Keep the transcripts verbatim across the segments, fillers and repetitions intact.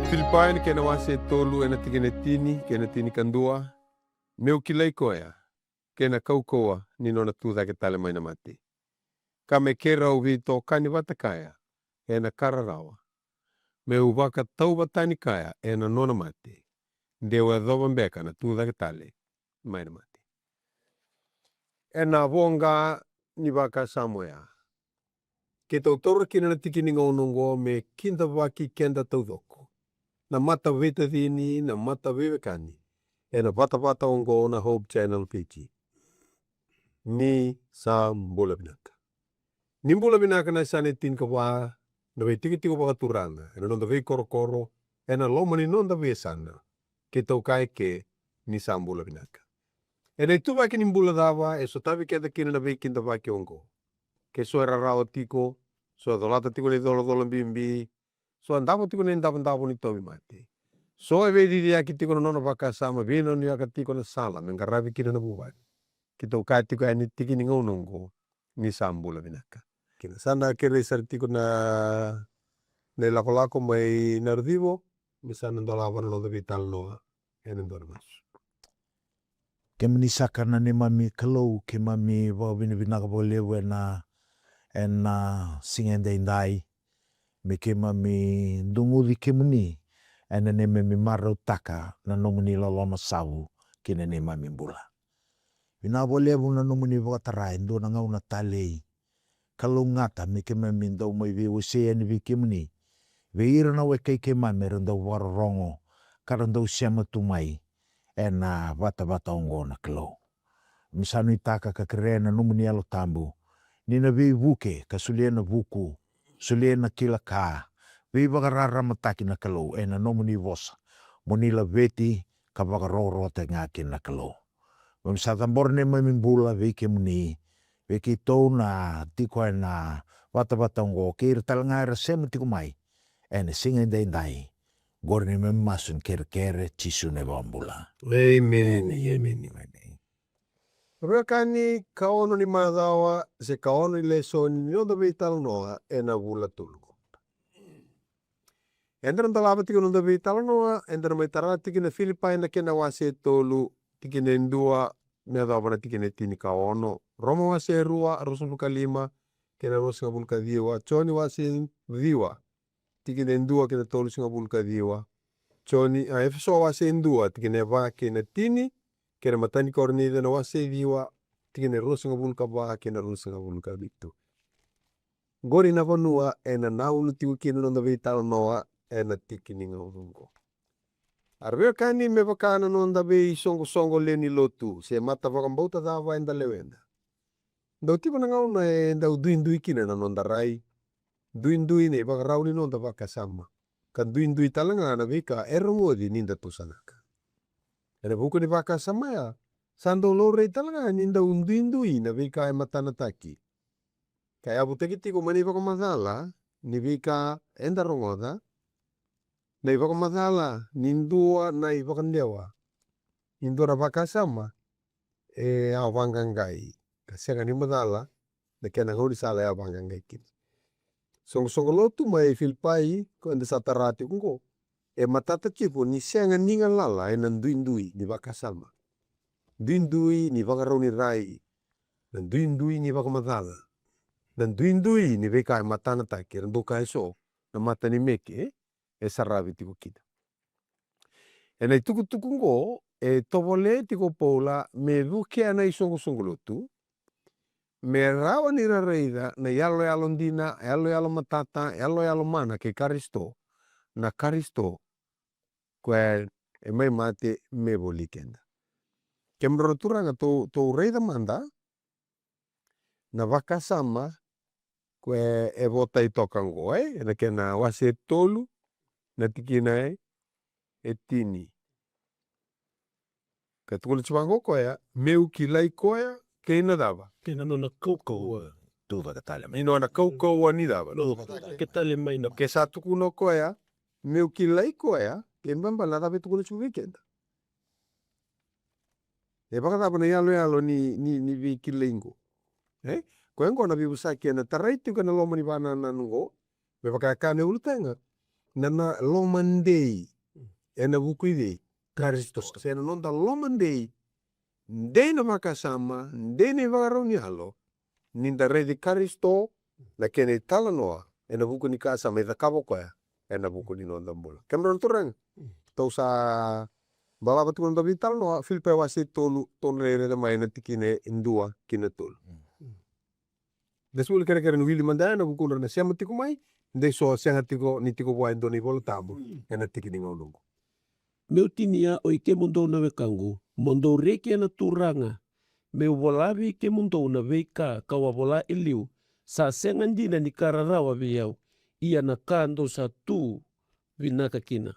Filipai na kena wase e tolu, ena tikina e tini kei na tinikadua. Meu kilai koya kei na kaukauwa ni nona tu cake tale mai na mate, ka me keirau veitokani vata kaya ena ka rarawa, meu vakatauvatani kaya ena nona mate, de'u yacova beka na tu cake tale mai na mate. Ena voqa ni vakasama oya, keitou taura kina na tiki ni gauna oqo me kidavaki keda taucoko, na mataveitacini, na mataveiwekani, ena vatavata oqo na Hope Channel Fiji. Ni sa bula vinaka. Ni bula vinaka na yasana e tinikava, na veitikotiko vakaturaga, ena noda veikorokoro, ena loma ni noda veiyasana. Keitou kaya eke, ni sa bula vinaka. Ena ituvaki ni bula cava e sotavi keda kina na veikidavaki oqo? Ke so e rarawa tiko, so e colata tiko na icolacola bibi, so e davo tiko na idavodavo ni tauvimate, so e veiciciyaki tiko na nona vakasama, veinanuyaka tiko na sala me qaravi kina na vuvale, keitou kaya tiko yani tiki ni gauna oqo, ni sa bula vinaka. Kina sa na kerei sara tiko na, na ilakolako mai Narucivo, me sa na dolava na noda veitalanoa ena dua na masu. Kemuni saka na neimami Kalou, keimami vakavinavinaka vakalevu ena, ena siga edaidai, me keimami duguci kemuni ena neimami marautaka na nomuni loloma savu ki na neimami bula. Vinaka vakalevu na nomuni vakatara e dua na gauna talei, kalougata me keimami dau mai veiwasei yani vei kemuni, vei ira na wekai keimami era dau vakarorogo ka ra dau sema tu mai ena vatavata oqo na Kalou. Keimami sa nuitaka ka kerea na nomuni Yalo Tabu ni na veivuke ka solia na vuku, solia na kila ka, veivakararamataki na Kalou ena nomuni vosa, mo ni laveti ka vakarokorokotaki ga kina na Kalou. Keimami sa cabora neimami bula vei kemuni, vei keitou na tiko ena vatavata oqo kei ira tale ga era sema tiko mai ena siga edaidai. Qori neimami masu ni kerekere, Jisu na iVakabula. Emeni, emeni. Veiwekani, ka ono ni macawa se ka ono ni lesoni ni noda veitalanoa ena vula tolu. Eda na dolava tiko na noda veitalanoa, eda na mai tara tiko na Filipai na kena wase e tolu, tikina e dua me yacova na tikina e tini ka ono. Roma wase e rua, ruasagavulu ka lima kei na ruasagavulu ka ciwa. Joni wase e ciwa, tikina e dua kei na tolusagavulu ka ciwa. Joni, a, Efeso wase e dua, tikina e va kei na tini, kei na imatai ni Korinica na wase e ciwa, tikina e ruasagavulu ka va kei na ruasagavulu ka vitu. Qori na vanua ena naulu tiko kina na noda veitalanoa ena tiki ni gauna oqo. Era veiwekani, me vaka na noda veisoqosoqo lewe ni lotu se mata vakabauta cava eda lewena, dau tiko na gauna e dau duidui kina na noda rai, duidui na ivakarau ni noda vakasama, ka duidui tale ga na veika e rogoci ni da tusanaka. Ena vuku ni vakasama ya, sa dau laurai tale ga ni dau duidui na veika e matanataki ka yavutaki tiko mai na ivakamacala ni veika eda rogoca, na ivakamacala ni dua na ivakadewa, ni dua na vakasama e a vaqaqai, ka sega ni macala na kena gaunisala e a vaqaqai kina. Soqosoqo lotu mai Filipai ko eda sa tara tiko oqo, e matata tiko ni sega ni galala ena duidui ni vakasama, duidui ni vakarau ni rai, na duidui ni vakamacala, na duidui ni veika e matanataki, era dau kaya eso na mata ni meke, e saravi tiko kina. Ena itukutuku oqo e tovolea tiko o Paula me vukea na isoqosoqo lotu, me rawa ni ra raica na iyaloyalo dina, iyaloyalo matata, iyaloyalo mana kei Karisito, na Karisito koya e mai mate me voli keda. Kemudrau na turaga, tou, tou raica mada na vakasama koya e votai toka oqo, e, ena kena wase e tolu, na tikina e, e tini. Ka tukuna tiko vaqo o koya, meu kilai koya kei na cava? Kei na nona kaukauwa. Tu cake tale mai. Ni nona kaukauwa ni cava? Tu cake tale mai na. Ke sa tukuna o koya, meu kilai koya, kena ibalebale na cava e tukuna tiko vei keda? E vakacava na iyaloyalo ni, ni, ni veikilai qo? E? Koya qo na veivosaki ena tarai tiko ena loma ni vakanananu qo, me vaka e kaya na ulutaga. Na, na loma dei ena vuku i cei? Karisito. Se na noda loma dei, dei na vakasama, dei na ivakarau ni yalo, ni da raici Karisito, na kena italanoa ena vuku ni ka sa mai cakava o koya ena vuku ni noda bula. Kemudrau na turaga, tou sa balava tiko na noda veitalanoa, Filipai wase tolu, tou na raica mai na tikina e dua ki na tolu. Da soli kerekere ni wili mada ena vukudra na sema tiko mai, de so sega tiko ni tiko vua e dua na iVola Tabu ena tiki ni gauna oqo. Meu tinia, oi kemudou na wekaqu, mo dou reki ena Turaga, meu vola vei kemudou na veika kau a vola e liu, sa sega dina ni ka rarawa vei au, ia na ka dou sa tu vinaka kina.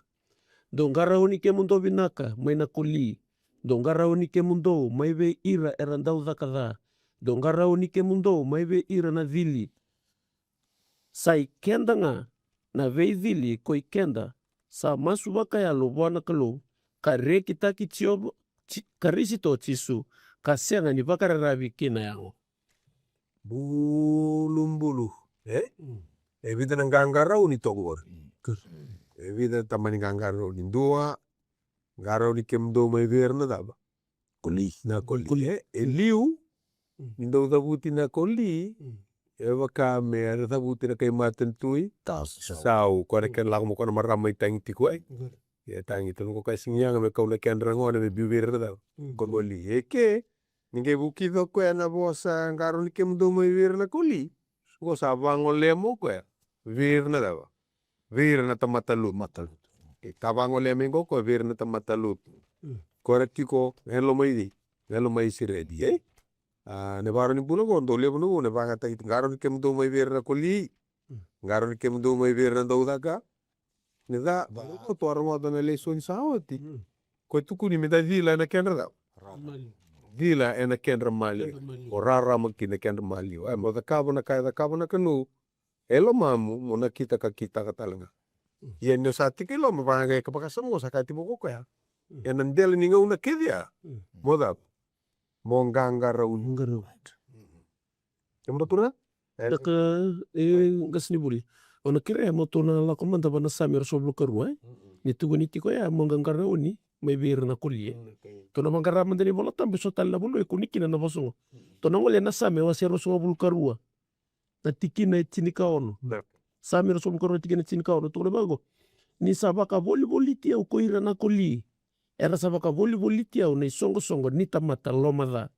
Dou qarauni kemudou vinaka mai na koli, dou qarauni kemudou mai vei ira era dau caka ca, dou qarauni kemudou mai vei ira na cili. Sa i keda ga na veicili, ko i keda sa masu vakayalo vua na Kalou, ka rekitaki Jiova, Ji-, Karisito Jisu, ka sega ni vakararavi ki na yago. Bulubulu, e? E vica na qaqarauni toka qori. E vica na tamani qaqarauni. Dua, qarauni kemudou mai vei ira na cava? Koli. Na koli. E, e liu ni dau cavuti na koli, e vaka me era cavuti na kai matanitu i sau. Ko na kena lako mo ko na marama i tagi tiko ai. E tagi tiko ko kai sigiaga me kau na kedra gone me biu vei ira na cava? Koli. E ke, ni qai vukica o koya na vosa, qarauni kemudou mai vei ira na koli. Qo sa vagolea mo koya vei ira na cava? Vei ira na tamata lotu. Tamata lotu. E, ka vagolea mai qo koya vei ira na tamata lotu. Ko era tiko e loma i cei? E loma i Isireli, e? A, na ivakarau ni bula qo, dau levu na gauna e vagataki, qarauni kemudou mai vei ira na koli. Qarauni kemudou mai vei ira na dau caka ni ca. Baleta o tou a rogoca na lesoni sa oti. Ko e tukuni me da cila ena kedra cava? Maliwa. Cila ena kedra maliwa. Kedra maliwa. O rarama kina kedra maliwa. E, mo cakava na ka e cakava na Kalou e lomamu, mo nakita ka kitaka tale ga. Ia ni o sa tiko i loma, vaka ga e ka vakasama qo sa kaya tiko ko koya. Ena dela ni gauna kece ya. Mo cava? Mo qaqarauni. Qaqarauni. Kemudrau turaga? E. Daka, e, qasenivuli. Au na kerea mo tou na lako mada va na Same ruasagavulu ka rua, e? Ni tukuni tiko ya, mo qaqarauni mai vei ira na koli, e. Tou na vaqara mada na iVola Tabu, e so tale na vanua e kune kina na vosa qo. Tou na gole na Same wase ruasagavulu ka rua. Na tikina e tinikaono. Same ruasagavulu ka rua, tikina e tinikaono. Tukuna vaqo. Ni sa vakavolivoliti au ko ira na koli. Era sa vakavolivoliti au na isoqosoqo ni tamata lomaca.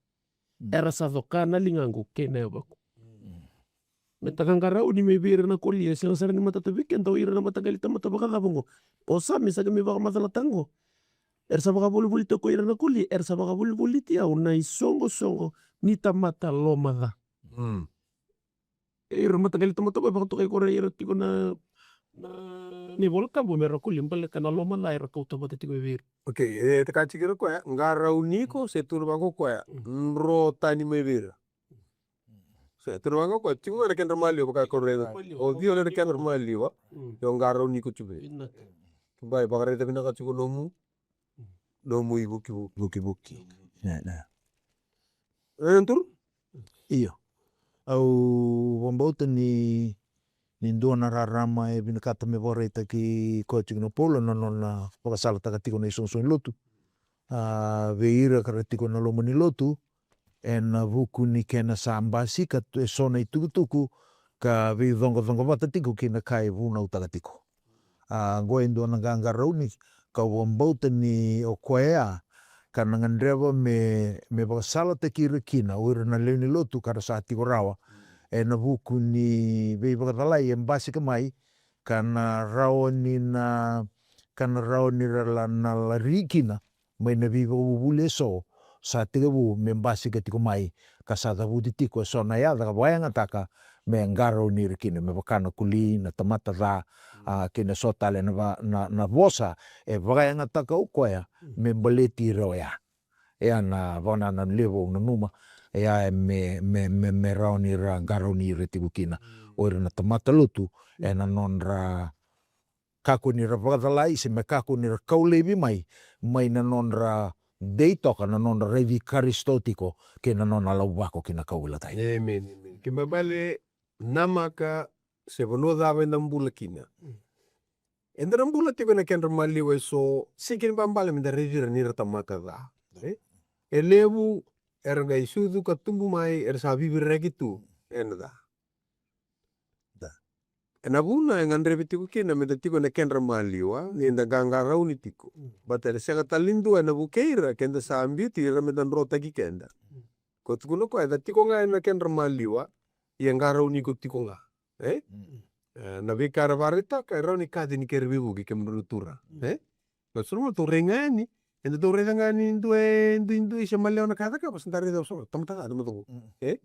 Era sa coka na ligaqu kei na yavaqu. Me da qaqarauni mai vei ira na koli, e sega sara ni matata vei keda o ira na mataqali tamata vakacava qo. O Same sa qai mai vakamacalataka qo. Era sa vakavolivoliti au ko ira na koli, era sa vakavolivoliti au na isoqosoqo ni tamata lomaca. E ira na mataqali tamata vakatokai ko ira tiko na, na, na iVola Tabu me ra koli baleta na lomaca era kauta vata tiko vei ira. Okei, e, e kaya tiko o koya, qarauni iko, se tukuna vaqo o koya, dro tani mai vei ira. Se tukuna vaqo o koya, tiko ga na kedra maliwa, vaka ko raica. O ciwa na kedra maliwa, o qarauni iko tiko vei ira. Vinaka. Keimami vakaraica vinaka tiko nomu, nomu ivukivuki. Vukivuki. Ne, ne. E, turu? Io. Au vakabauta ni, ni dua na rarama e vinakata me vakaraitaki koya tiko na Paula na nona vakasalataka tiko na isoqosoqo ni lotu. A, vei ira ka ra tiko na loma ni lotu, ena vuku ni kena sa basika tu e so na itukutuku ka veicoqacoqa vata tiko kei na ka e vunautaka tiko. A, qo e dua na qaqarauni, kau vakabauta ni o koya ka na gadreva me, me vakasalataki ira kina o ira na lewe ni lotu ka ra sa tiko rawa. Ena vuku ni veivakacalai e basika mai, ka na rawa ni na, ka na rawa ni ra la, na lari kina mai na veivakavuvuli e so sa tekivu me basika tiko mai, ka sa cavuti tiko e so na yaca ka vakayagataka me qarauni ira kina, me vaka na koli, na tamata ca, a, kei na so tale na va-, na, na vosa e vakayagataka o koya me baleti ira oya. Ia na vakanananu levu au nanuma, ia me, me, me, me rawa ni ra qarauni ira tiko kina o ira na tamata lotu ena nodra kakua ni ra vakacalai, se me kakua ni ra kau laivi mai, mai na nodra dei toka na nodra raici Karisito tiko kei na nona lauvako ki na kauveilatai. Emeni, emeni. Kena ibalebale, namaka se vanua cava eda bula kina. Eda na bula tiko ena kedra maliwa eso, sega ni babale meda raici ira ni ra tamata ca. E? E levu era qai sucu ka tubu mai, era sa viviraki tu ena ca. Ena vuna e gadrevi tiko kina meda tiko ena kedra maliwa, ni da qaqarauni tiko. Baleta era sega tale ni dua ena vukei ira keda sa biuti ira meda drotaki keda. Ko tukuna koya, eda tiko ga ena kedra maliwa, ia qarauni iko tiko ga. E? E, na veika era vakaraitaka e rawa ni kaci ni kere veivuke, kemudrau na turaga. E? Na so na gauna tou rai ga yani, eda tou raica ga ni dua e duidui se maliwa na ka e cakava, sa da raica so tamata ca na macawa. E?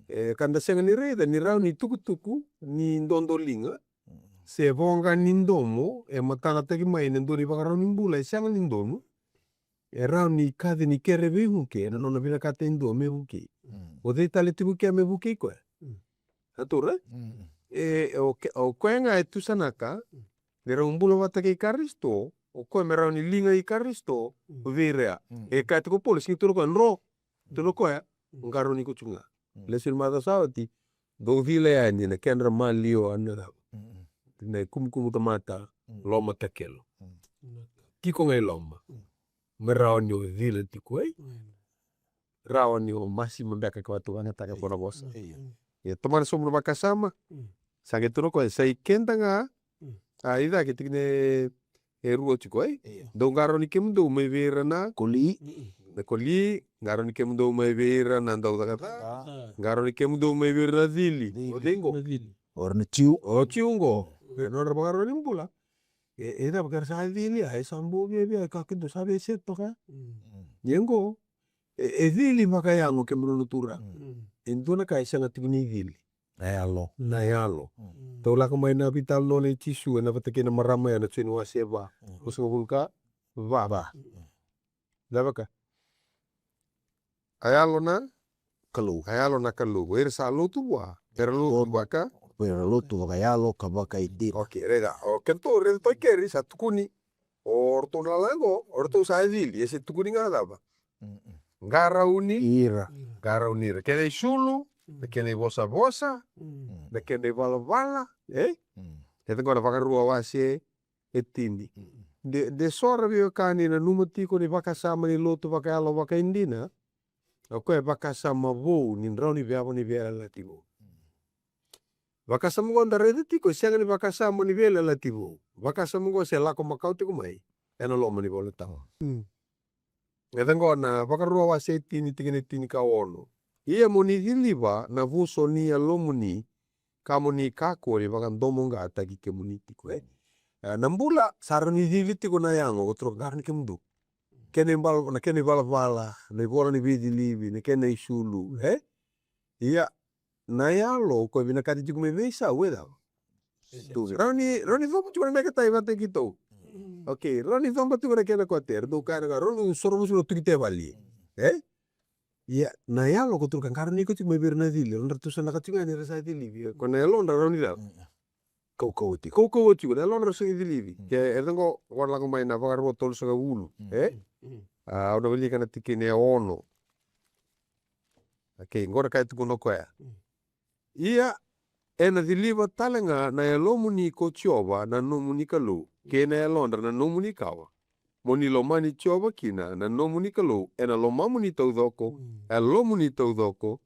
E, ka da sega ni raica ni rawa ni tukutuku ni dodoliga se voqa ni domo e matanataki mai na dua ni vakarau ni bula e sega ni donu. E rawa ni kaci ni kere veivuke ena nona vinakata e dua me vukei. O cei tale tiko kea me vukei koya? A tura? E, o ke-, o koya ga e tusanaka ni rau bula vata kei Karisito, o koya me rawa ni liga i Karisito vei ira ya. E kaya tiko o Paula, sega ni tukuna o koya dro, tukuna o koya, qarauni iko tiko ga. Lesu ni macawa sa oti, dou cila yani ena kedra maliwa na cava? Na ikumukumu tamata, loma takelo. Tiko ga i loma. Me rawa ni o cila tiko, e? Rawa ni o masima beka ke o a tu vagataka ko na vosa. Ia tomana sobu na vakasama. Sa qai tukuna o koya, sa i keda ga. A, i cake tikina e rua tiko, e? Dou qarauni kemudou mai vei ira na koli. Na koli, qarauni kemudou mai vei ira na daucaka ca. Qarauni kemudou mai vei ira na cili. O cei qo? Na cili. O ira na Jiu. O Jiu qo. E nodra vakarau ni bula. E, e cava, ke ra sa cili, a, e sa bau viavia, ka kidou sa via set toka. Ia qo, e, e cili vakayago, kemudrau na turaga. E dua na ka e sega tiko ni cili. Na yalo. Na yalo. Tou lako mai na veitalanoa nei Jisu ena vata kei na marama ya ena Joni wase va. Ruasagavulu ka va. Va. Cava ka? A yalo na Kalou. A yalo na Kalou. Era sa lotu vua. Era lotu vaka. Era lotu vakayalo ka vakaidina. Okay, raica. O keitou, raica tou keri sa tukuni. O ratou na lala qo, o ratou sa cili, e se tukuni ga cava? Qarauni ira. Qarauni ira. Kena isulu, na kena ivosavosa, na kena ivalavala, e? E tiko na Vakarua wase e tini. De, de so ra veiwekani nanuma tiko ni vakasama ni lotu vakayalo vakaidina, o koya e vakasama vou ni drau ni veiyavu ni veiyalayalati vou. Vakasama qo da raica tiko, e sega ni vakasama ni veiyalayalati vou. Vakasama qo se lako makawa tiko mai ena loma ni iVolatabu. E caqo na Vakarua wase e tini, tikina e tini ka ono. Ia mo ni ciliva na vuso ni yalomuni, ka mo ni kakua ni vakadomoqataki kemuni tiko, e? E, na bula sa rawa ni cili tiko na yago, ko toro qarauni kemudou. Kena ibal-, na kena ivalavala, na ivola ni veicilivi, na kena isulu, e? Ia, na yalo, ko e vinakati tiko me veisau, e cava? Rawa ni, rawa ni coba tiko na neketai vata keitou. Okay, rawa ni coba tiko na kena kote, era dau kaya na ka, rawa ni soro vusu na tuki tevali. E? Ia, na yalo ko toro ka qarauni iko tiko mai vei ira na cili, rawa ni ra tusanaka tiko ga ni ra sa cilivi. Ko na yalodra rawa ni cava? Kaukauwa tiko. Kaukauwa tiko, na yalodra sa cilivi. Ke, e caqo, qo na lako mai na Vakarua tolusagavulu. E? A, au na wilika na tikina e ono. Okay, qo na ka e tukuna o koya. Ia, ena ciliva tale ga na yalomuni ko Jiova na nomuni Kalou, kei na yalodra na nomuni kawa. Mo ni lomani Jiova kina na nomuni Kalou, ena lomamuni taucoko, yalomuni taucoko,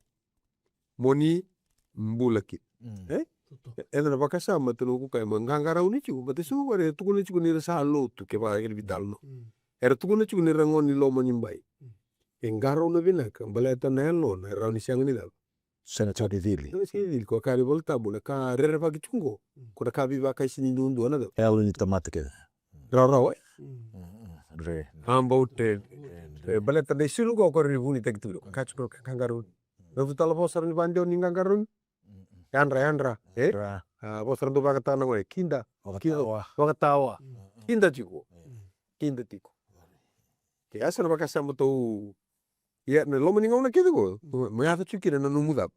mo ni bula kina. E? Eda na vakasama, tou na kuka, e, ma qaqarauni tiko, baleta so era tukuna tiko ni ra sa lotu, kevaka era veitalanoa. Era tukuna tiko ni ra gone ni loma ni bai. E qarauna vinaka, baleta na yalona, e rawa ni sega ni cava? Sega ni cili. Sega ni cili, ko kaya na iVolatabu, na ka rerevaki tiko qo. Ko na ka veivakaisini duadua, na cava? Yalo ni tamata kece. Rawarawa, e? Re. About, e, e, baleta na isulu qo, ko rere vunitaki tu. Ka tiko ka qaqarauni. Na vu tale vosa ni vakadewa ni qaqarauni. Yadra, yadra. E? Yadra. A, vosa ra dau vakataka na gone, kida. Vakatawa. Kida. Vakatawa. Kida tiko. Kida tiko. Ke a sa na vakasama tou Ia, na loma ni gauna kece qo, mo yaco tiko kina na nomu cava?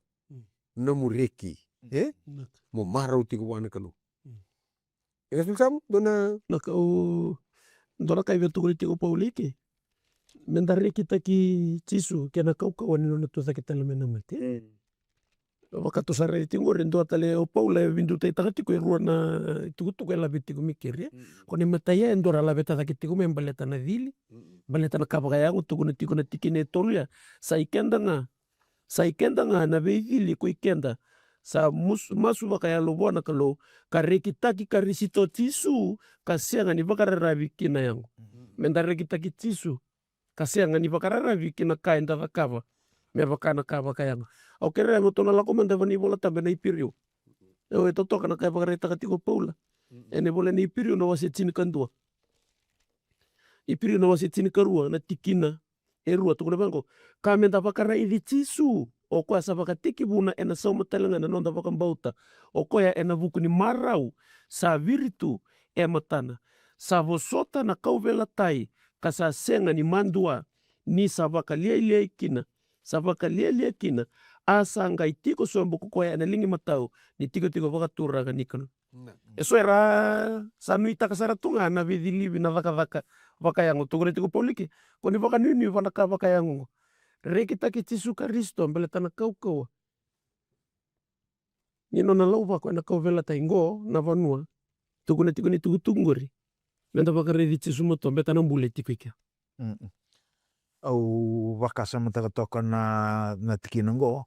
Nomu reki. E? Mo marau tiko vua na Kalou. E ka sulu samu, dua na. Na ka, o, dua na ka e via tukuni tiko o Pauliki. Meda rekitaki Jisu kei na kaukauwa ni nona tucake tale mai na mate. Vaka tou sa raica tiko qori, e dua tale o Paula e veidutaitaka tiko e rua na itukutuku e laveti tiko mai keri. Ko na imatai ya e dua ra laveta cake tiko mai baleta na cili, baleta na ka vakayago, tukuna tiko na tikina e tolu ya. Sa i keda ga, sa i keda ga na veicili ko i keda sa mus-, masu vakayalo vua na Kalou, ka rekitaki Karisito Jisu, ka sega ni vakararavi ki na yago. Meda rekitaki Jisu, ka sega ni vakararavi ki na ka eda cakava me vaka na ka vakayago. Au kerea mo tou na lako mada vua na iVola Tabu ena Iperiu. E, e totoka na ka e vakaraitaka tiko o Paula ena ivola ni Iperiu na wase tinikadua. Iperiu na wase tinikarua na tikina e rua, tukuna vaqo: Ka meda vakaraici Jisu, o koya sa vakatekivuna ena sauma tale ga na noda vakabauta, o koya ena vuku ni marau sa viri tu e matana, sa vosota na kauveilatai, ka sa sega ni madua, ni sa vakalialiai kina, sa vakalialia kina, a sa qai tiko sobu ko koya ena liga i matau ni tikotiko vakaturaga ni Kalou. E so era sa nuitaka sara tu ga na veicilivi, na cakacaka vakayago. Tukuna tiko o Paula i ke, ko ni vakanuinui vua na ka vakayago oqo. Rekitaki Jisu Karisito baleta na kaukauwa ni nona lauvako ena kauveilatai, qo na vanua. Tukuna tiko ni tukutuku qori, meda vakaraici Jisu matua, beta na bula e tiko i kea. Au vakasamataka toka na, na tikina oqo.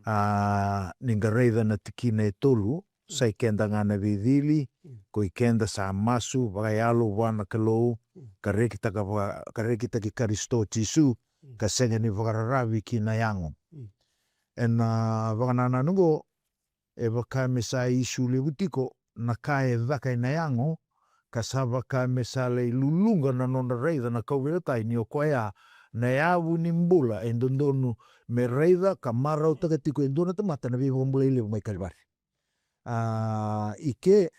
A, ni qai raica na tikina e tolu, sa i keda ga na veicili ko i keda sa masu vakayalo vua na Kalou, ka rekitaka va-, ka rekitaki Karisito Jisu, ka sega ni vakararavi ki na yago. Ena vakanananu oqo, e vaka me sa isu levu tiko na ka e caka ena yago, ka sa vaka me sa lai luluqa na nodra raica na kauveilatai, ni o koya na yavu ni bula e dodonu me raica ka marautaka tiko e dua na tamata na veivakabulai levu mai Kalivari. A, i ke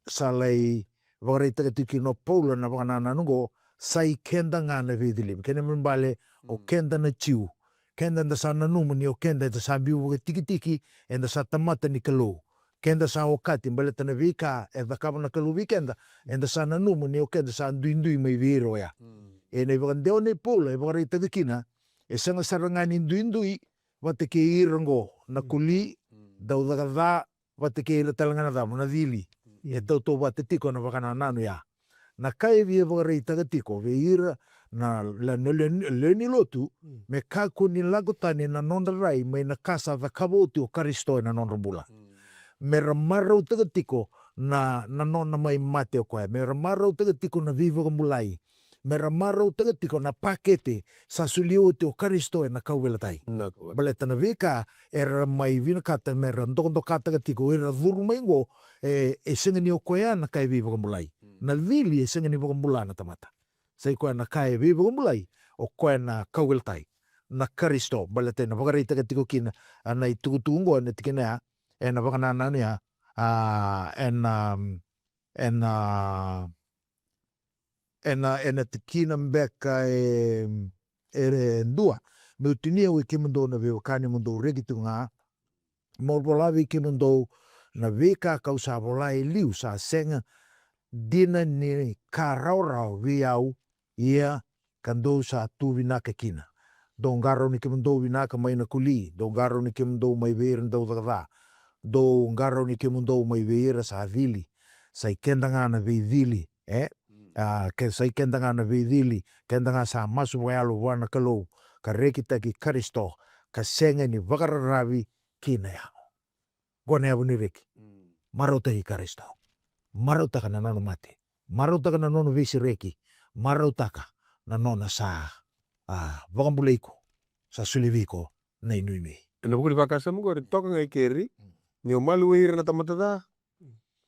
sa lai vakaraitaka tiko kina o Paula na vakanananu oqo, sa i keda ga na veicilivi. Kena ibalebale o keda na Jiu, keda eda sa nanuma ni o keda eda sa biu vakatikitiki, eda sa tamata ni Kalou. Keda sa okati baleta na veika e cakava na Kalou vei keda, eda sa nanuma ni o keda sa duidui mai vei ira oya. Ena ivakadewa nei Paula e vakaraitaka kina, e sega sara ga ni duidui vata kei ira oqo na koli, daucaka ca, vata kei ira tale ga na cava, na cili. E tautauvata tiko na vakanananu ya. Na ka e via vakaraitaka tiko vei ira na le-, na le-, lewe ni lotu, me kakua ni lako tani na nodra rai mai na ka sa cakava oti o Karisito ena nodra bula. Me ra marautaka tiko na, na nona mai mate o koya. Me ra marautaka tiko na veivakabulai. Me ra marautaka tiko na pakete sa solia oti o Karisito ena kauveilatai. Baleta na veika era mai vinakata me ra dokadokataka tiko o ira curu mai oqo, e, e sega ni o koya na ka e veivakabulai. Na cili e sega ni vakabula na tamata. Sa i koya na ka e veivakabulai, o koya na kauveilatai, na Karisito. Baleta ena vakaraitaka tiko kina, a, na itukutuku oqo ena tikina ya, ena vakanananu ya, a, ena, ena, ena, ena tikina beka e, e dua: Meu tinia oi kemudou na veiwekani mo dou reki tiko ga, mo vola vei kemudou na veika kau sa vola e liu, sa sega dina ni ka rawarawa vei au, ia ka dou sa tu vinaka kina. Dou qarauni kemudou vinaka mai na koli, dou qarauni kemudou mai vei ira na daucaka ca, dou qarauni kemudou mai vei ira sa cili. Sa i keda ga na veicili, e? A, ke sa i keda ga na veicili, keda ga sa masu vakayalo vua na Kalou, ka rekitaki Karisito, ka sega ni vakararavi ki na yago. Qo na yavu ni reki. Marautaki Karisito. Marautaka na nona mate. Marautaka na nona veisereki. Marautaka na nona sa, a, vakabulai iko, sa solia vei iko na inuinui. Ena vuku ni vakasama qori, toka ga i keri, ni o maluwai ira na tamata ca.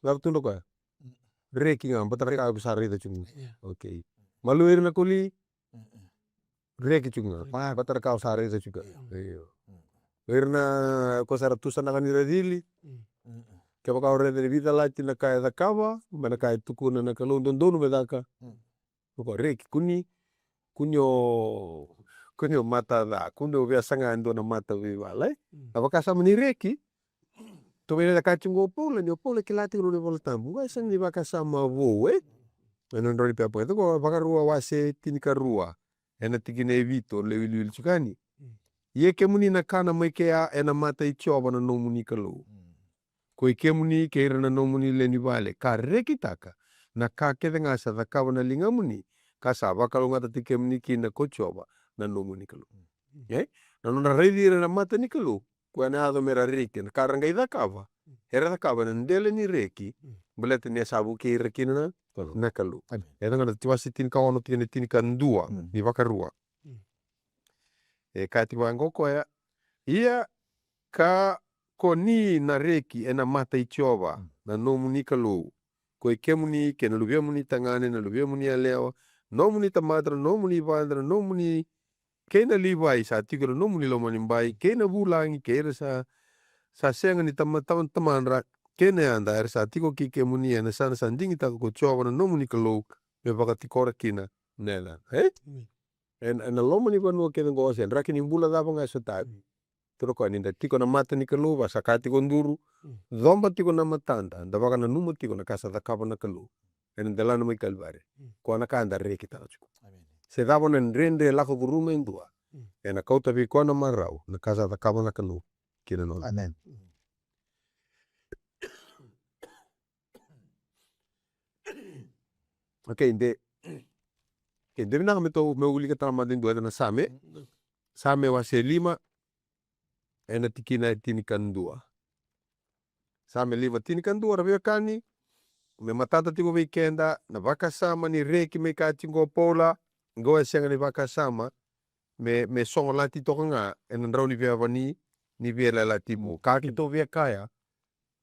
Cava tu na koya? Reki ga, baleta na ka o sa raica tu ga. Okay. Maluwai ira na koli. Reki tu ga. Baleta na ka o sa raica tu ga. Io. O ira na, ko sa ra tusanaka ni ra cili. Kevaka o raica ni veicalati na ka e cakava, mai na ka e tukuna na Kalou dodonu me caka. Ko reki, kua ni, kua ni o, kua ni o mata ca, kua ni o via saga e dua na mata veivala, e? Na vakasama ni reki, tou via raica tiko qo o Paula, ni o Paula e kila tiko na nona iVola Tabu, qo e sega ni vakasama vou, e? Ena nodra ni pepa, e tiko Vakarua wase tinikarua, ena tikina e vitu, o lewiliwili tiko yani. Ia kemuni na kana mai kea e na mata i Jiova na nomuni Kalou, koi kemuni kei ira na nomuni lewe ni vale, ka rekitaka na ka kece ga sa cakava na ligamuni, ka sa vakalougatataki kemuni kina ko Jiova na nomuni Kalou. E? Na nodra raici ira na mata ni Kalou, koya na yaco me ra reki, na ka ra qai cakava, era cakava e na dela ni reki, baleta ni a sa vukei ira kina na, na Kalou. E yaco ga na wase tinikaono, tikina tinikadua ni Vakarua. E kaya tiko vaqo o koya, ia ka ko ni na reki e na mata i Jiova na nomuni Kalou, koi kemuni kei na luvemuni tagane, na luvemuni yalewa, nomuni tamata, na nomuni vada, na nomuni, kei na Livai sa tiko e na nomuni lomanibai, kei na vulagi, kei ira sa, sa sega ni tama, tama, tamadra, kei na yada, era sa tiko kei kemuni e na yasana sa digitaka ko Jiova na nomuni Kalou me vakatikora kina na yacana. E? E na, e na loma ni vanua kece oqo, se draki ni bula cava ga e sotavi, tukuna o koya ni da tiko na mata ni Kalou, va sa ka tiko duru, coba tiko na matada, da vakananuma tiko na ka sa cakava na Kalou e na delana mai Kalivari. Koya na ka da rekitaka tiko. Se cava na dredre e lako curuma e dua, e na kauta vei koya na marau na ka sa cakava na Kalou kina noda. Okay, de, okay, de vinaka me tou, meu wilika tale mada e dua e na Same. Same wase lima, e na tikina e tinikadua. Same lima tinikadua, ra veiwekani, me matata tiko vei keda na vakasama ni reki me kaya tiko o Paula, qo e sega ni vakasama me, me sogolati toka ga e na drau ni veiwekani ni veiyalayalati vou. Ka keitou via kaya,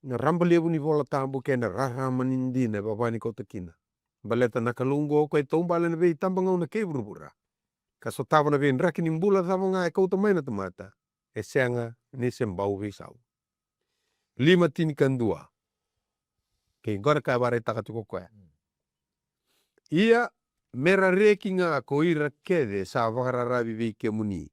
na raba levu ni Vola Tabu kei na rarama ni dina e vava ni kauta kina. Baleta na Kalou oqo, o koya e taubale na veitabagauna kei vuravura, ka sotava na veidraki ni bula cava ga e kauta mai na tamata, e sega ni se bau veisau. Lima tinikadua. Kei qo na ka e vakaraitaka tiko o koya. Ia, me ra reki ga ko ira kece sa vakararavi vei kemuni,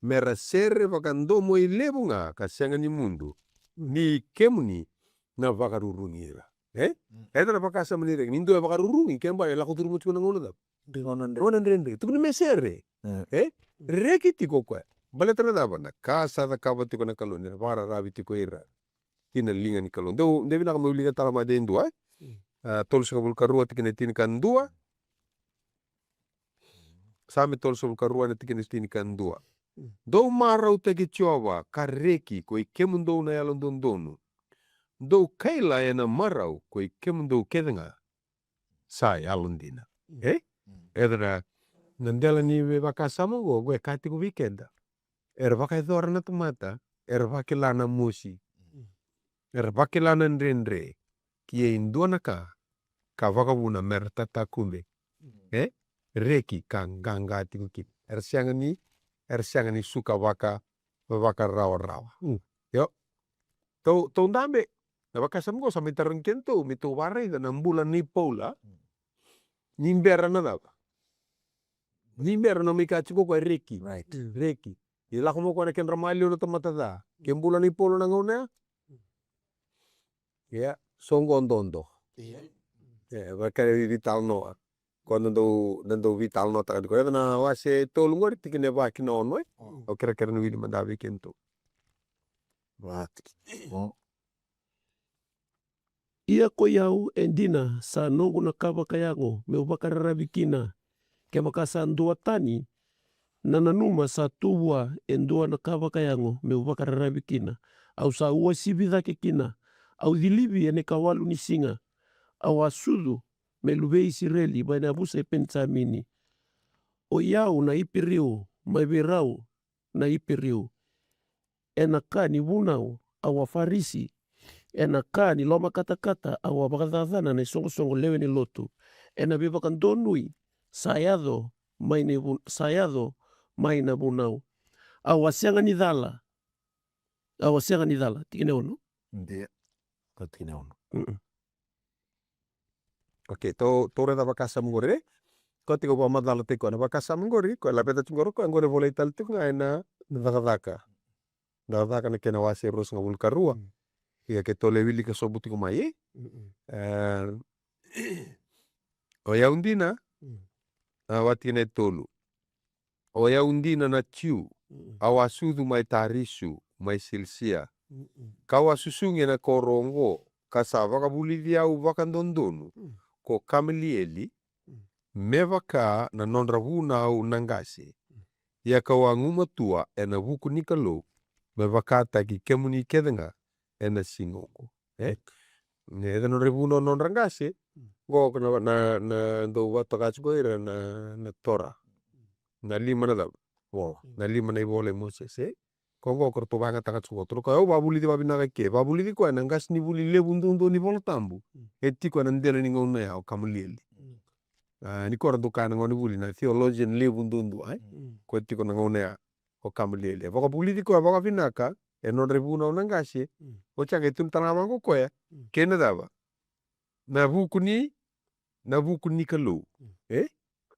me ra sere vakadomoilevu ga ka sega ni mudu, ni kemuni na vakarurugi ira. E? E dua na vakasama ni reki, ni dua e vakarurugi, ke bau e lako curuma tiko na gauna cava? Gauna dredre. Tukuni me sere. E? Reki tiko o koya. Baleta na cava? Na ka sa cakava tiko na Kalou, ni na vakararavi tiko ira ki na liga ni Kalou. Dou, de vinaka meu wilika tale mada e dua, e? A, tolusagavulu ka rua tikina e tinikadua. Same tolusagavulu ka rua na tikina e tinikadua. Dou marautaki Jiova, ka reki, koi kemudou na yalododonu. Dou kaila e na marau, koi kemudou kece ga sa yalodina. E? E dua na, na dela ni veivakasama oqo, oqo e kaya tiko vei keda. Era vakayacora na tamata, era vakila na mosi, era vakila na dredre, ke e dua na ka ka vakavuna me ra tatakube. E? Reki ka qaqa tiko kina. Era sega ni, era sega ni suka vaka, vakarawarawa. Io. Tou, tou dabe, na vakasama oqo sa mai tarogi kedatou me tou vakaraica na bula nei Paula. Ni bera na cava? Ni bera na mai kaya tiko o koya e reki. Reki. Ni lako mai o koya na kedra maliwa na tamata ca. Ke bula nei Paula na gauna ya? Ia, so oqo dodo. E, vaka e veitalanoa. Ko na dau, na dau veitalanoataka tiko. Eda na wase tolu qori, tikina e va ki na ono, e? Au kerekere ni wili mada vei kedatou. Ia ko i au e dina sa noqu na ka vakayago me'u vakararavi kina. Kevaka sa dua tani na nanuma sa tu vua e dua na ka vakayago me'u vakararavi kina, au sa uasivi cake kina. Au cilivi ena ikawalu ni siga. Au a sucu me luvei Isireli mai na yavusa i Penijamini. O i au na Iperiu mai vei rau na Iperiu. Ena ka ni vunau au a Farisi. Ena ka ni lomakatakata au a vakacacana na isoqosoqo lewe ni lotu. Ena veivakadonui sa yaco mai na vu-, sa yaco mai na vunau. Au a sega ni cala. Au a sega ni cala. Tikina e ono. Io. Ko tikina e ono. Mm-mm. Okay, tou, tou raica vakasama qori, e? Ko tiko vakamacalataki koya na vakasama qori, ko e laveta tiko qori, ko e qori e volai tale tiko ga ena, na Cakacaka. Na Cakacaka na kena wase ruasagavulu ka rua. Mm. Ia keitou lai wilika sobu tiko mai, e? Mm-mm. E, o yau dina, mm, a, wati na e tolu. O yau dina na Jiu, Mm-mm. Au a sucu mai Tarisu, mai Silisia. Mm-mm. Ka'u a susugi ena koro oqo, ka sa vakavulici au vakadodonu, mm, ko Kamalieli, mm, me vaka na nodra vunau na qase. Mm. Ia ka'u a gumatua ena vuku ni Kalou, me vakataki kemuni kece ga ena siga oqo. E? Eke. E, na nodra vunau na nodra qase. Mm. Qo na, na, na dau vakatoka tiko ira na, na Tora. Na lima na cava? Vola. Na lima na ivola i Mosese, e? Ko qo ko ratou vakayagataka tiko. Tukuna o koya, au vakavulici vakavinaka i ke. Vakavulici koya na qasenivuli levu duadua ni Vola Tabu. Mm. E tiko ena dela ni gauna ya o Kamalieli. Mm. A, ni ko ra dau kaya na gonevuli na theologian levu duadua, e? Mm. Ko e tiko na gauna ya o Kamalieli. E vakavulici koya vakavinaka, e nodra ivunau na qase. Mm. Oti ya qai tukuna tale ga vaqo o koya. Mm. Kei na cava? Na vuku ni, na vuku ni Kalou. Mm. E?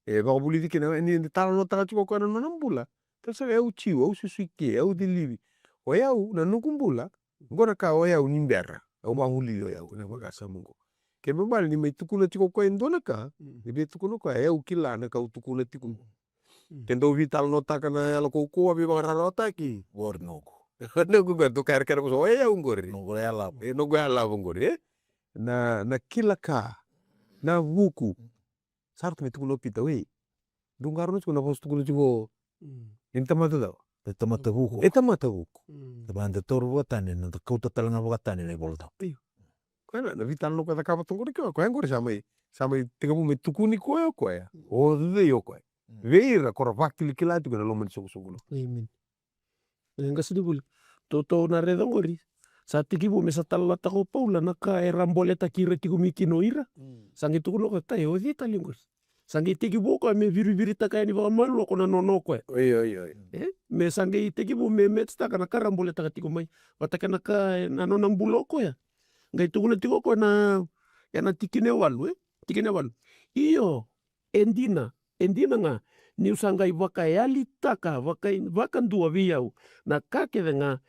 E vakavulici kina, ni, ni talanoataka tiko o koya na nona bula. Tale sara, au Jiu, au susu i ke, au cilivi. O yau, na noqu bula, qo na ka o yau ni bera. Au vakavulici o yau, na vakasama qo. Kena ibalebale ni mai tukuna tiko o koya e dua na ka, mm, ni via tukuna o koya, e, au kila na ka au tukuna tiko. Mm. Ke dau veitalanoataka na yalo kaukauwa, veivakararawataki. Qori noqu. Noqu qori, dau kerekere vosa, o yau qori. Noqu yalava. E, noqu yalava qori, e? Na, na kila ka, na vuku. Sa ratou mai tukuna o Pita, wei. Dou qarauna tiko na vosa tukuna tiko. Mm. E ni tamata cava? E tamata vuku. E tamata vuku. Mm. Tamata taura vakatani, na da kauta tale ga vakatani na iVola Tabu. Io. Koya na, na veitalanoa koya cakava tu qori kina, koya qori sa mai, sa mai tekivu me tukuni koya o koya. Mm. O cei o koya. Mm. Vei ira ko ra vakilakila tiko ena loma ni soqosoqo. Amen. E, qasenivuli. Tou, tou na raica qori. Sa tekivu me sa talanoataka o Paula na ka era boletaki ira tiko mai kina o ira. Mm. Sa qai tukuna o koya, tai, o cei tale qori? Sa qai tekivu o koya me viriviritaka yani vakamalua ko na nona o koya. Oi, oi, oi. E? Me sa qai tekivu me match-taka na ka ra boletaka tiko mai. Vata kei na ka, e, na nona bula o koya. Qai tukuna tiko o koya na, ena tikina e walu, e? Tikina e walu. Io, e dina, e dina ga, niu sa qai vakayalitaka, vaka, vakadua vei au, na ka kece ga,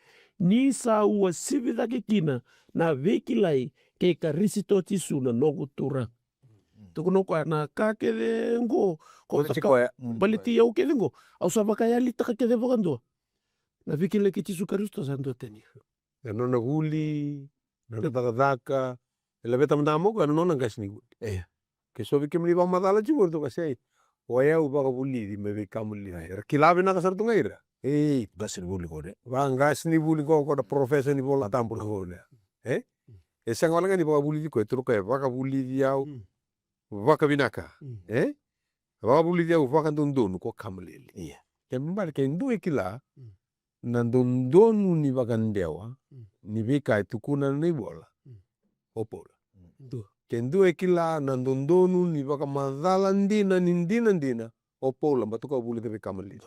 ni sa uasivi cake kina, na veikilai, kei Karisito Jisu na noqu Turaga. Mm. Tukuna o koya na ka kece qo, ko, ko sa ka, koya. Mm. Baleti au kece qo, au sa vakayalitaka kece vakadua. Na veikilai kei Jisu Karisito sa duatani. Na nona vuli, na nona cakacaka, e laveta mada ga mai o koya na nona qasenivuli. Io. Ke so vei kemuni vakamacala tiko, ratou qai sa, o yau vakavulici mai vei Kamalieli. Era kila vinaka sara tu ga ira. Ei, qasenivuli qo, e? Vaqasenivuli qo, qo na professor ni Vola Tabu qo, e? E? E sega wale ga ni vakavulici koya, tukuna o koya e vakavulici au, mm, vakavinaka. Mm. E? Vakavulici au vakadodonu ko Kamalieli. Io. Kena ibalebale ke dua e kila, mm, na dodonu ni vakadewa, mm, ni veika e tukuna na ivola, mm, o Paula. Dua. Ke dua e kila na dodonu ni vakamacala dina ni dinadina, o Paula, baleta o koya a vulica vei Kamalieli.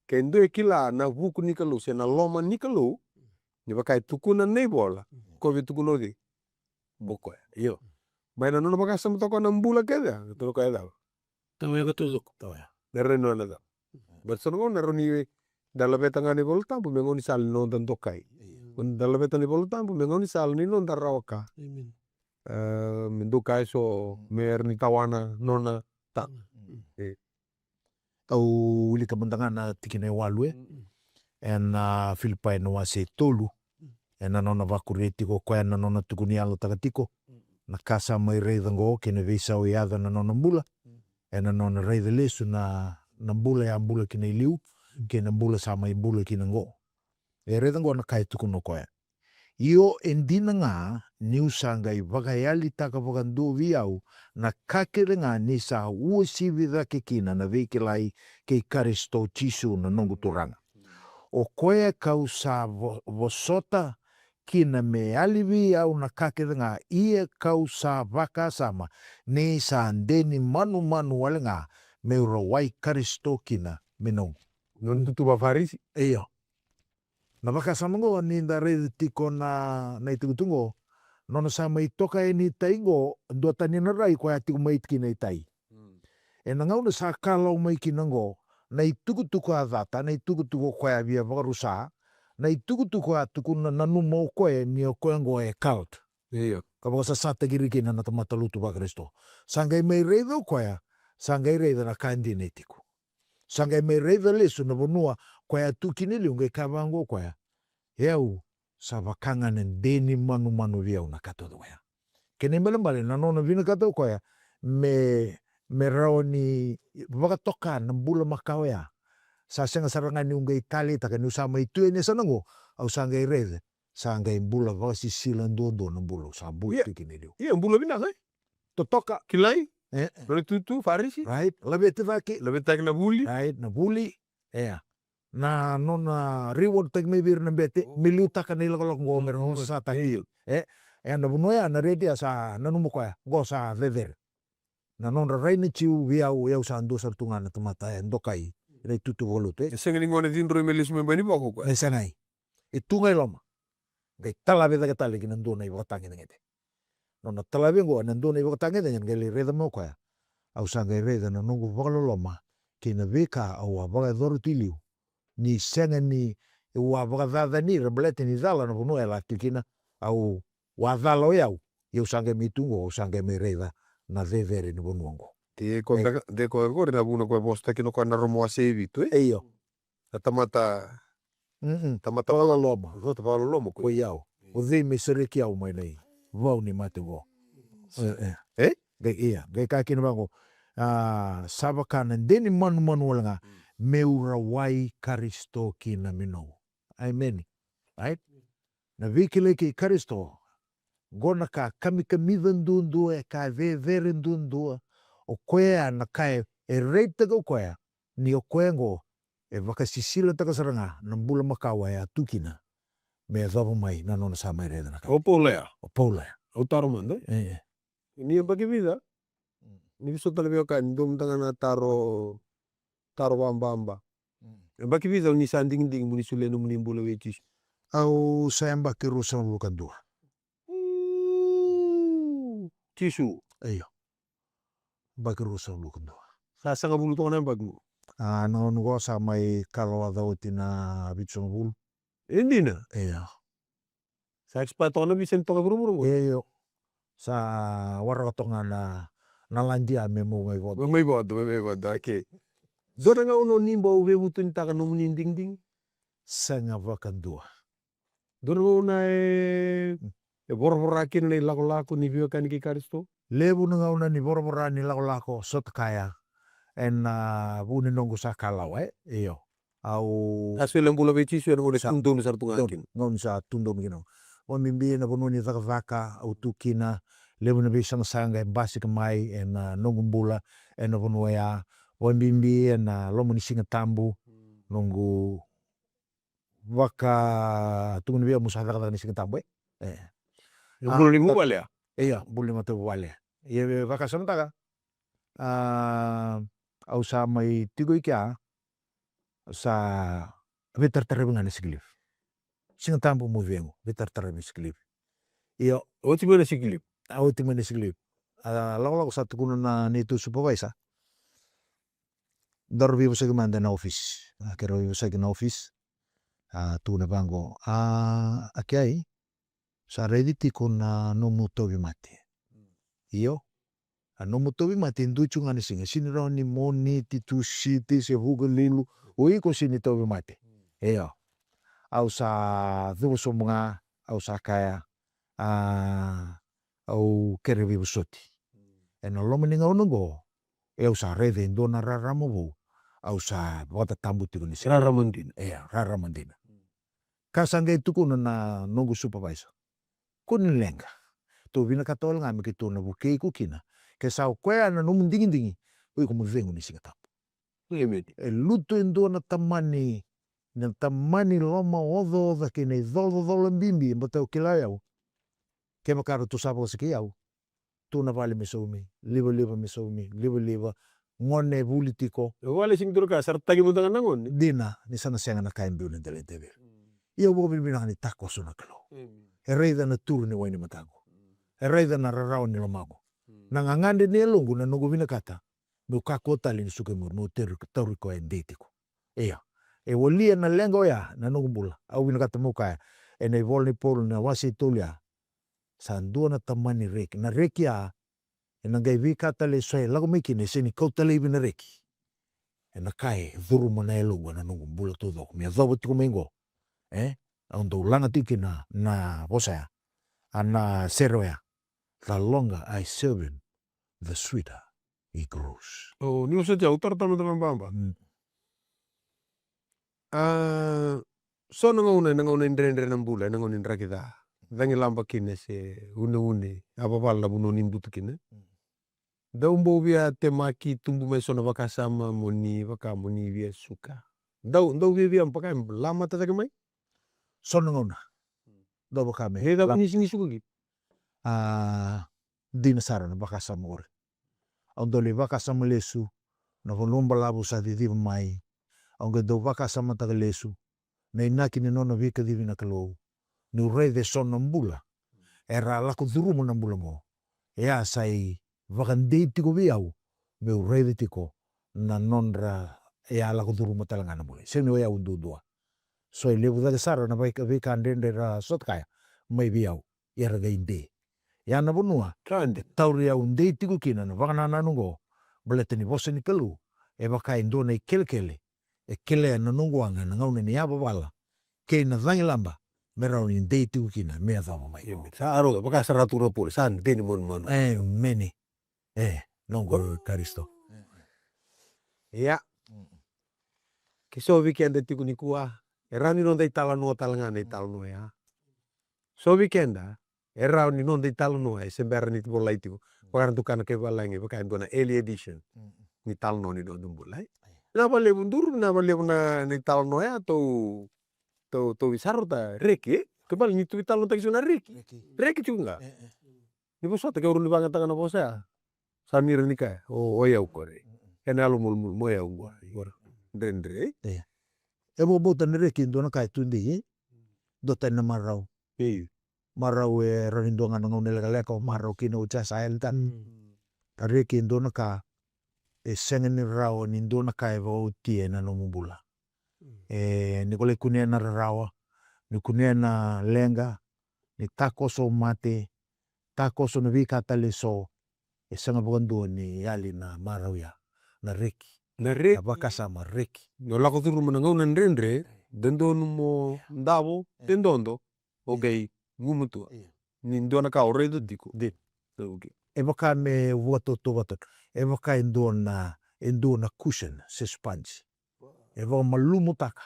Ke dua e kila na vuku ni Kalou se na loma ni Kalou, ni vaka e tukuna na ivola, mm, ko via tukuna o cei? O koya. Io. Mai na nona vakasamataka o koya na bula kece, tukuna o koya e cava? Tawayaka taucoko. Tawayaka. Na rawa ni nona cava? Baleta so na gauna na rawa ni da laveta ga na iVola Tabu me gaunisala ni noda dokai. Io. Da laveta na iVola Tabu me gaunisala ni noda rawa ka. Amen. E, me dua ka eso, mm, me rawa ni tawana nona taga. Mm. E. Au wilika mada ga na tikina e walu, e. Mm. Ena, a, Filipai na wase e tolu. Mm. Ena nona vakuria tiko o koya na nona tukuni yalotaka tiko. Mm. Na ka sa mai raica qo kei na veisau e yaco ena nona bula. Mm. Ena nona raica lesu na, na bula e a bula kina i liu, mm, kei na bula sa mai bula kina qo. E raica qo na ka e tukuna o koya. Io, e dina ga niu sa qai vakayalitaka vakadua vei au na ka kece ga ni sa uasivi cake kina na veikilai kei Karisito Jisu na noqu Turaga. O koya kau sa vo-, vosota kina me yali vei au na ka kece ga, ia kau sa vakasama ni sa de ni manumanu wale ga meu rawai Karisito kina me noqu. Nona tutu vaFarisi. Io. Na vakasama qo ni da raica tiko na, na itukutuku qo, nona sa mai toka yani i tai qo, duatani na rai koya a tiko mai kina i tai. Mm. Ena gauna sa kalau mai kina qo, na itukutuku a cata, na itukutuku o koya a via vakarusa, na itukutuku a tukuna, nanuma o koya ni o koya qo e cult. Io. Ka vakasasataki ira kina na tamata lotu vaKarisito. Sa qai mai raica o koya, sa qai raica na ka dina e tiko. Sa qai mai raica lesu na vanua koya tu kina e liu, qai kaya vaqo o koya, e au sa vaka ga na de ni manumanu vei au na ka taucoko ya. Kena ibalebale na nona vinakata o koya me, me rawa ni vakatoka na bula makawa ya. Sa sega sara ga niu qai taleitaka niu sa mai tu yani e yasana qo, au sa qai raica sa qai bula vakasisila duadua na bula au sa bula tu kina e liu. Ia bula vinaka e? Totoka. Kilai. E, e. Nona itutu, Farisi. Right. Laveti cake. Laveti cake na vuli. Right, na vuli. Ea. Na nona reward taki mai vei ira na bete, me liutaka na ilakolako qo me ra nona sasataki. Io. E, e na vanua ya na redi ya sa nanuma koya, qo sa cecere. Na nodra rai na Jiu vei au, e au sa dua sara tu ga na tamata e dokai ena itutu vakalotu, e. E sega ni gone cidroi me lesu mai bai ni vako koya. E sega i. E tu ga i loma. Qai talavi cake tale ki na dua na ivakatagedegede. Nona talavi qo ena dua na ivakatagedegede, qai lai raica mai o koya. Au sa qai raica na noqu vakaloloma kei na veika au a vakayacora tu i liu. Ni sega ni au a vakacacani ira baleta ni cala na vanua e la tu kina, au a cala o yau. Ia au sa qai mai tu qo, au sa qai mai raica na cecere ni vanua qo. De ko beka, de ko qori na vuna ko e vosataki kina o koya na Roma wase e vitu, e? E io. Na tamata, mm-mm, tamata vakaloloma. Tamata vakaloloma ko i au. O cei me sereki au mai na ivau ni mate qo? E, e. E? Qai, ia, qai kaya kina vaqo, a, sa vaka na de ni manumanu wale ga, mm, meu rawai Karisito ki na minou. Amen. Right? Na veikilai kei Karisito, qo na ka kamikamica duadua, e ka cecere duadua, o koya na ka e, e raitaka o koya, ni o koya qo e vakasisilataka sara ga na bula makawa e a tu kina me yacova mai na nona sa mai raica na ka. O Paula ya. O Paula ya. Au taro mada. E, e. Ni yabaki vica? Mm. Ni veisautaka na veiwekani, dua mada ga na taro, taro vababa. Mm. Yabaki vica ni sa digidigi mo ni solia nomuni bula vei Jisu? Au sa yabaki ruasagavulu ka dua. Mm. Jisu. Io. Yabaki ruasagavulu ka dua. Sa sagavulu toka na yabaki qo. A, na gauna qo sa mai kalawaca oti na vitusagavulu. E dina? Io. Sa expire toka na visa ni toka vuravura qo? Io. Sa waraka toka ga na, na ladi ya me mau mai vodo. Mai vodo, mai vodo, okay. Dua na gauna o ni bau veivutunitaka nomuni digidigi? Sega vakadua. Dua na gauna e, e voravora kina na ilakolako ni veiwekani kei Karisito? Levu na gauna ni voravora ni lakolako, sota kaya. Ena, a, vu ni noqu sa kalawa, e? Io. Au sa solia bula vei Jisu ena gauna e tu donu sara tu ga kina. Gauna sa tu donu kina. Vakabibi ena vanua ni cakacaka au tu kina, levu na veisaqasaqa e basika mai ena, a, noqu bula ena vanua ya. Vakabibi ena, a, loma ni Siga Tabu, mm, noqu vaka, tukuni vei au mo sa cakacaka ni Siga Tabu, e? E. E bula ni vuvale ya? Io, bula ni matavuvale. Ia, e, vakasamataka. A, au sa mai tiko i kea, sa veitarataravi ga na sick leave. Siga Tabu mo cegu, veitarataravi na sick leave. Io. Oti mai na sick leave? A, oti mai na sick leave. A, lakolako sa tukuna na neitou supervisor. Daru veivosaki mada ena office. A, keirau veivosaki na office. A, tukuna vaqo. A, a kea, sa raici tiko na nomu tauvimate. Io. A nomu tauvimate e dua tiko ga na siga. Sega ni rawa ni Moniti, Tusiti, se Vukelulu. O iko sega ni tauvimate. Io. Au sa cuva sobu ga, au sa kaya, a, au kere veivosoti. Ena loma ni gauna oqo, e au sa raica e dua na rarama vou. Au sa vakatatabu tiko ni siga. Rarama dina. Io, rarama dina. Ka sa qai tukuna na noqu supervisor. Kua ni leqa. Tou vinakata wale ga me keitou na vukei iko kina. Ke sa o koya na nomu digidigi, o iko mo cegu ni Siga Tabu. Amen. E lutu e dua na tamani, na tamani lomaocaoca kei na icolacola bibi, baleta o kila o yau. Kevaka ratou sa vakasakei au. Tu na vale me saumi, livaliva me saumi, livaliva, gone e vuli tiko. E vale sega ni dua na ka, sa ra tagi mada ga na gone. Dina, ni sa na sega na ka e biu na dela ni teveli. Mm. Ia au vakavinavinaka ni takoso na Kalou. Amen. E raica na turu ni wai ni mataqu. Mm. E raica na rarawa ni lomaqu. Mm. Na gagadre ni yaloqu na noqu vinakata. Meu kakua tale ni suka i muri, meu tauri, tauri koya e dei tiko. Ia. E walia na leqa oya, na noqu bula. Au vinakata meu kaya. Ena ivola nei Paula na wase e tolu ya. Sa dua na tamani reki. Na reki ya, ena qai veika tale eso e lako mai kina, e sega ni kauta laivi na reki. Ena ka e curuma na yaloqu ena noqu bula taucoko me yacova tiko mai qo. E, au dau laga tiko kina na vosa ya, a na sere oya. The longer I serve him, the sweeter he grows. O, ni vosoti au, taro tale mada vababa. Mm. A, so na gauna, na gauna e dredre na bula, na gauna e draki ca, cagi laba kina se uneune, a vavala na vanua ni butu kina. Mm. Dau bau via temaki tubu mai so na vakasama mo ni vaka mo ni via suka. Dau, dau via via vaka e lamata cake mai. So na gauna. Dau vaka me. E dau la- ni, ni suka ki. A, dina sara na vakasama qori. Au dau lai vakasama lesu na vanua balavu sa ciciva mai. Au qai dau vakasamataka lesu na inaki ni nona veikacivi na Kalou, niu raica e so na bula era a lako curuma na bula qo. E a sa ivakadei tiko vei au meu raica tiko na nodra, e a lako curuma tale ga na bula. Sega ni o yau duadua. So e levu cake sara na veika, veika dredre era sota kaya mai vei au, ia era qai de. Ia na vanua e tauri au dei tiko kina na vakanananu oqo, baleta ni vosa ni Kalou e vaka e dua na ikelekele e kelea na noqu waqa ena gauna ni yavavala kei na cagilaba, me rawa ni dei tiko kina me yacova mai. Io, sa aro vaka sa ra tukuna Paula, sa de ni manumanu. Emeni. E, noqu Karisito. Ia. Ke so vei keda tiko nikua, e rawa ni noda italanoa tale ga na italanoa ya. So vei keda e rawa ni noda italanoa, e se bera ni volai tiko. Vaka ra tukana kei valagi, vaka e dua na early edition ni talanoa ni noda bula. Na valevu duru, na valevu na, na italanoa ya tou, tou, tou isarota reki, e? Ke bale ni tou italanoataki so na reki. Reki. Reki tiko ga. E, e. Ni vosota ke uru ni vagataka na vosa ya. Sa nira ni kaya, o, o yau qori. Ena yalo mulumulu, mo yau qori. Qori. Dredre. Ia. E vakabauta na reki e dua na ka e tudei, e? Dua tani na marau. Io. Marau e rawa ni dua ga na gauna lekaleka o marau kina oti sa yali tale. Mm. A reki e dua na ka e sega ni rawa ni dua na ka e vakaotia ena nomu bula. Mm. E, ni ko lai kunea na rarawa, ni kunea na leqa, ni takoso mate, takoso na veika tale eso, e sega vakadua ni yali na marau ya, na reki. Na reki. Na vakasama reki. Ni o lako curuma na gauna dredre, dodonu mo davo, e, dodo, o qai gumatua. Io. Ni dua na ka o raica tiko. Dina. Okay. E vaka me vakatautauvata. E vaka e dua na, e dua na cushion, se sponge. E vakamalumutaka.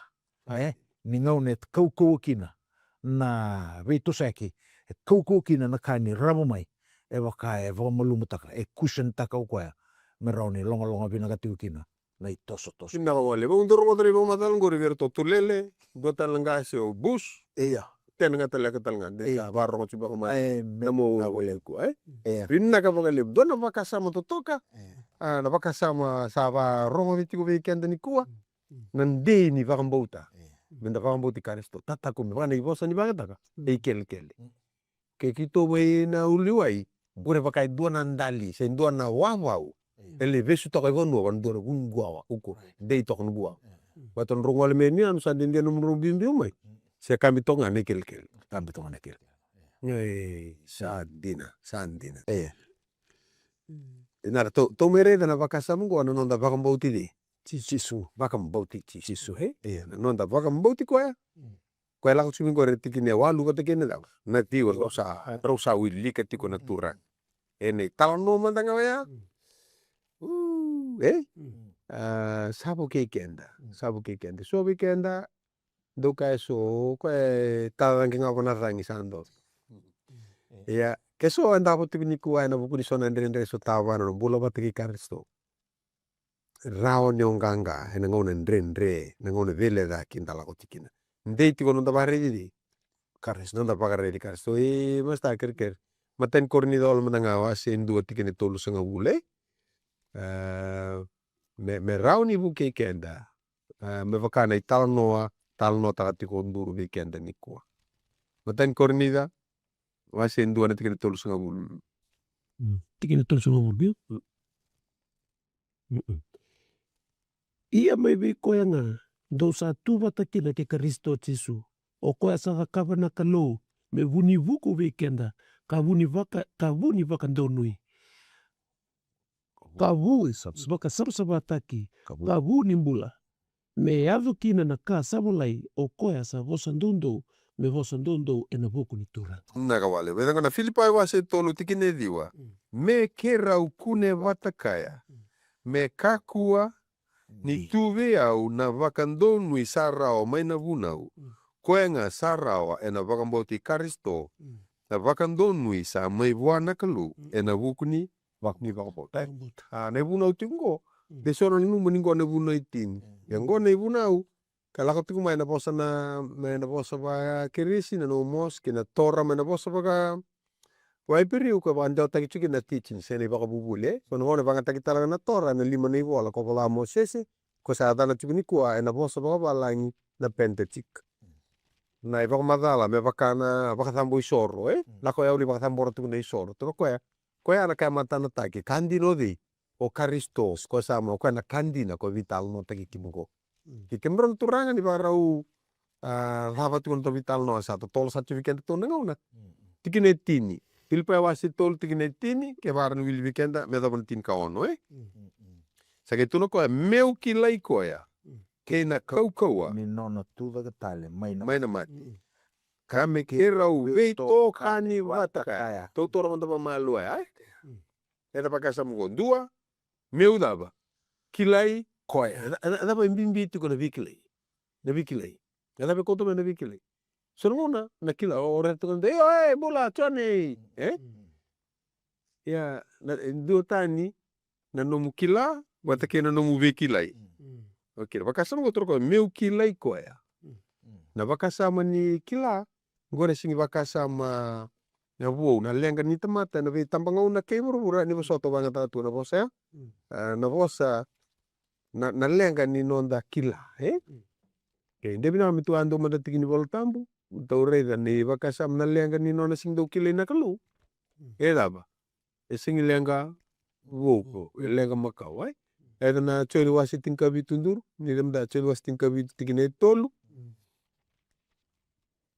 E, ni gauna e kaukauwa kina na veitosoyaki, e kaukauwa kina na ka ni ravu mai. E vaka e vakamalumutaka, e cushion taka o koya. Me rawa ni logaloga vinaka tiko kina na itosotoso. Vinaka vakalevu. Au dau rogoca na ivakamatata qori vei iratou Tulele, dua tale na qase o Bush. Ia. Tena ga tale ka tale ga. Ia. Sa vakarorogo tiko vakamatata. Emeni. Na mo, vinaka vakalevu. E? Ia. Vinaka vakalevu. Dua na vakasama totoka. Ia. A, na vakasama sa vakarorogo tiko vei keda nikua. Mm. Na dei ni vakabauta. Ia. Meda vakabauti Karisito. Tataku me vaka na ivosa ni vagataka. Mm. E ikelekele. Mm. Ke keitou mai na uluwai, qori vaka e dua na dali, se dua na wavau. Io. E lai vesu toka i vanua, vaka dua na vuniqu wawa, uku. Io. Dei toka noqu wawa. Io. Vata nodrau gole mai ni yanu, sa dede nomudrau biubiu mai. Mm. Se kabi toka ga na ikelekele. Kabi toka ga na ikelekele. Io. E, sa dina, sa dina. Io. Ena tou, tou mai raica na vakasama qo, na noda vakabauti cei? Jisu. Vakabauti Jisu, e? Io. Na noda vakabauti koya. Mm. Koya e lako tiko mai qori na tikina e walu vata kei na cava? Na ciwa, rau sa, rau sa wilika tiko na Turaga. Ena italanoa mada ga oya. Mm. U, e? Mm. A, sa vukei keda. Mm. Sa vukei keda. So vei keda, dou kaya so, koya e tacaqe ga vua na cagi sa donu. Mm. Ia, ke so e davo tiko nikua ena vuku ni so na dredre sotava, na nona bula vata kei Karisito. Rawa ni o qaqa ena gauna dredre, na gauna veilecayaki da lako tiko kina. Dei tiko noda vakaraici cei? Karisito. Noda vakaraici Karisito. E, masta, kerekere. Matai ni Korinica wale mada ga, wase e dua, tikina e tolusagavulu, e? A, me, me rawa ni vukei keda. A, me vaka na italanoa, talanoataka tiko o Duru vei keda nikua. Matai ni Korinica, wase e dua na tikina e tolusagavulu. Mm. Tikina e tolusagavulu, io? Mm. Mm-mm. Ia mai vei koya ga dou sa tu vata kina kei Karisito Jisu, o koya sa cakava na Kalou me vu ni vuku vei keda, ka vu ni vaka, ka vu ni vakadonui. Ka vu, e sa-, sa-, vakasavasavataki. Ka vu. Ka vu ni bula. Me yaco kina na ka sa volai, o koya sa vosa doudou, me vosa doudou ena vuku ni Turaga. Na ka wale. Vei caka na Filipai wase tolu tikina e ciwa. Mm. Me keirau kune vata kaya. Mm. Me kakua ni tu vei au na vakadonui sa rawa mai na vunau. Mm. Koya ga sa rawa ena vakabauti Karisito. Mm. Na vakadonui sa mai vua na Kalou, mm, ena vuku ni vak-, ni vakabauta. Vakabauta. A, na ivunau tiko qo, mm, de so na nanuma ni qo na ivunau e tini. Mm. Ia qo na ivunau, ka lako tiko mai na vosa na, mai na vosa vaKirisi, na nomos, kei na Tora, mai na vosa vaka, vaIperiu, ka vakadewataki tiko kina na teaching, se na ivakavuvuli, e? So na gauna e vakayagataki tale ga na Tora, na lima na ivola, ko vola Mosese, ko sa yacana tiko nikua, ena vosa vakavalagi, na Pentateuch. Na ivakamacala, me vaka na vakacabo isoro, e? Mm. Lako e au ni vakacabora tiko na isoro. Toro koya, koya na ka e matanataki, ka dina o cei? O Karisito, ko sa mo, koya na ka dina ko veitalanoataki kina qo. Mm. Ke kemudrau na turaga ni vakarau, a, cava tiko na tou veitalanoa sa totolo sa tiko vei kedatou na gauna. Mm. Tikina e tini. Filipai wase tolu tikina e tini, ke vakarau ni wili vei keda, me yacova na tini ka ono, e? Mm. Sa qai tukuna koya, meu kilai koya, mm, kei na kaukauwa. Ni nona tucake tale, mai na, mai na mate. Mm. Ka me keirau veitokani vata kaya. Tou toro mada vakamalua, e? Mm. Ena vakasama qo, dua, meu cava? Kilai koya. E ca-, e ca-, e cava e bibi tiko na veikilai? Na veikilai. E cava e koto mai na veikilai? So na gauna, na kila, o reta tiko na, "Io, e, bula, Jone," e? Mm. Ia, na, e duatani, na nomu kila, vata kei na nomu veikilai. Mm. Okei, vakasama qo toro koya, meu kilai koya. Mm. Na vakasama ni kila, qori e sega ni vakasama na vou, na leqa ni tamata, na veitabagauna kei vuravura, ni vosota vakayagataka tu na vosa ya. Mm. A, na vosa, na, na leqa ni noda kila, e? Mm. Okei, de vinaka me tu a dua mada tiki ni Vola Tabu, tou raica ni vakasama na leqa ni nona sega ni dau kilai na Kalou. Mm. E cava? E sega ni leqa vou, e leqa makawa, e? E na Joni wase tinikavitu duru, ni lemaca Joni wase tinikavitu tikina e tolu. Mm.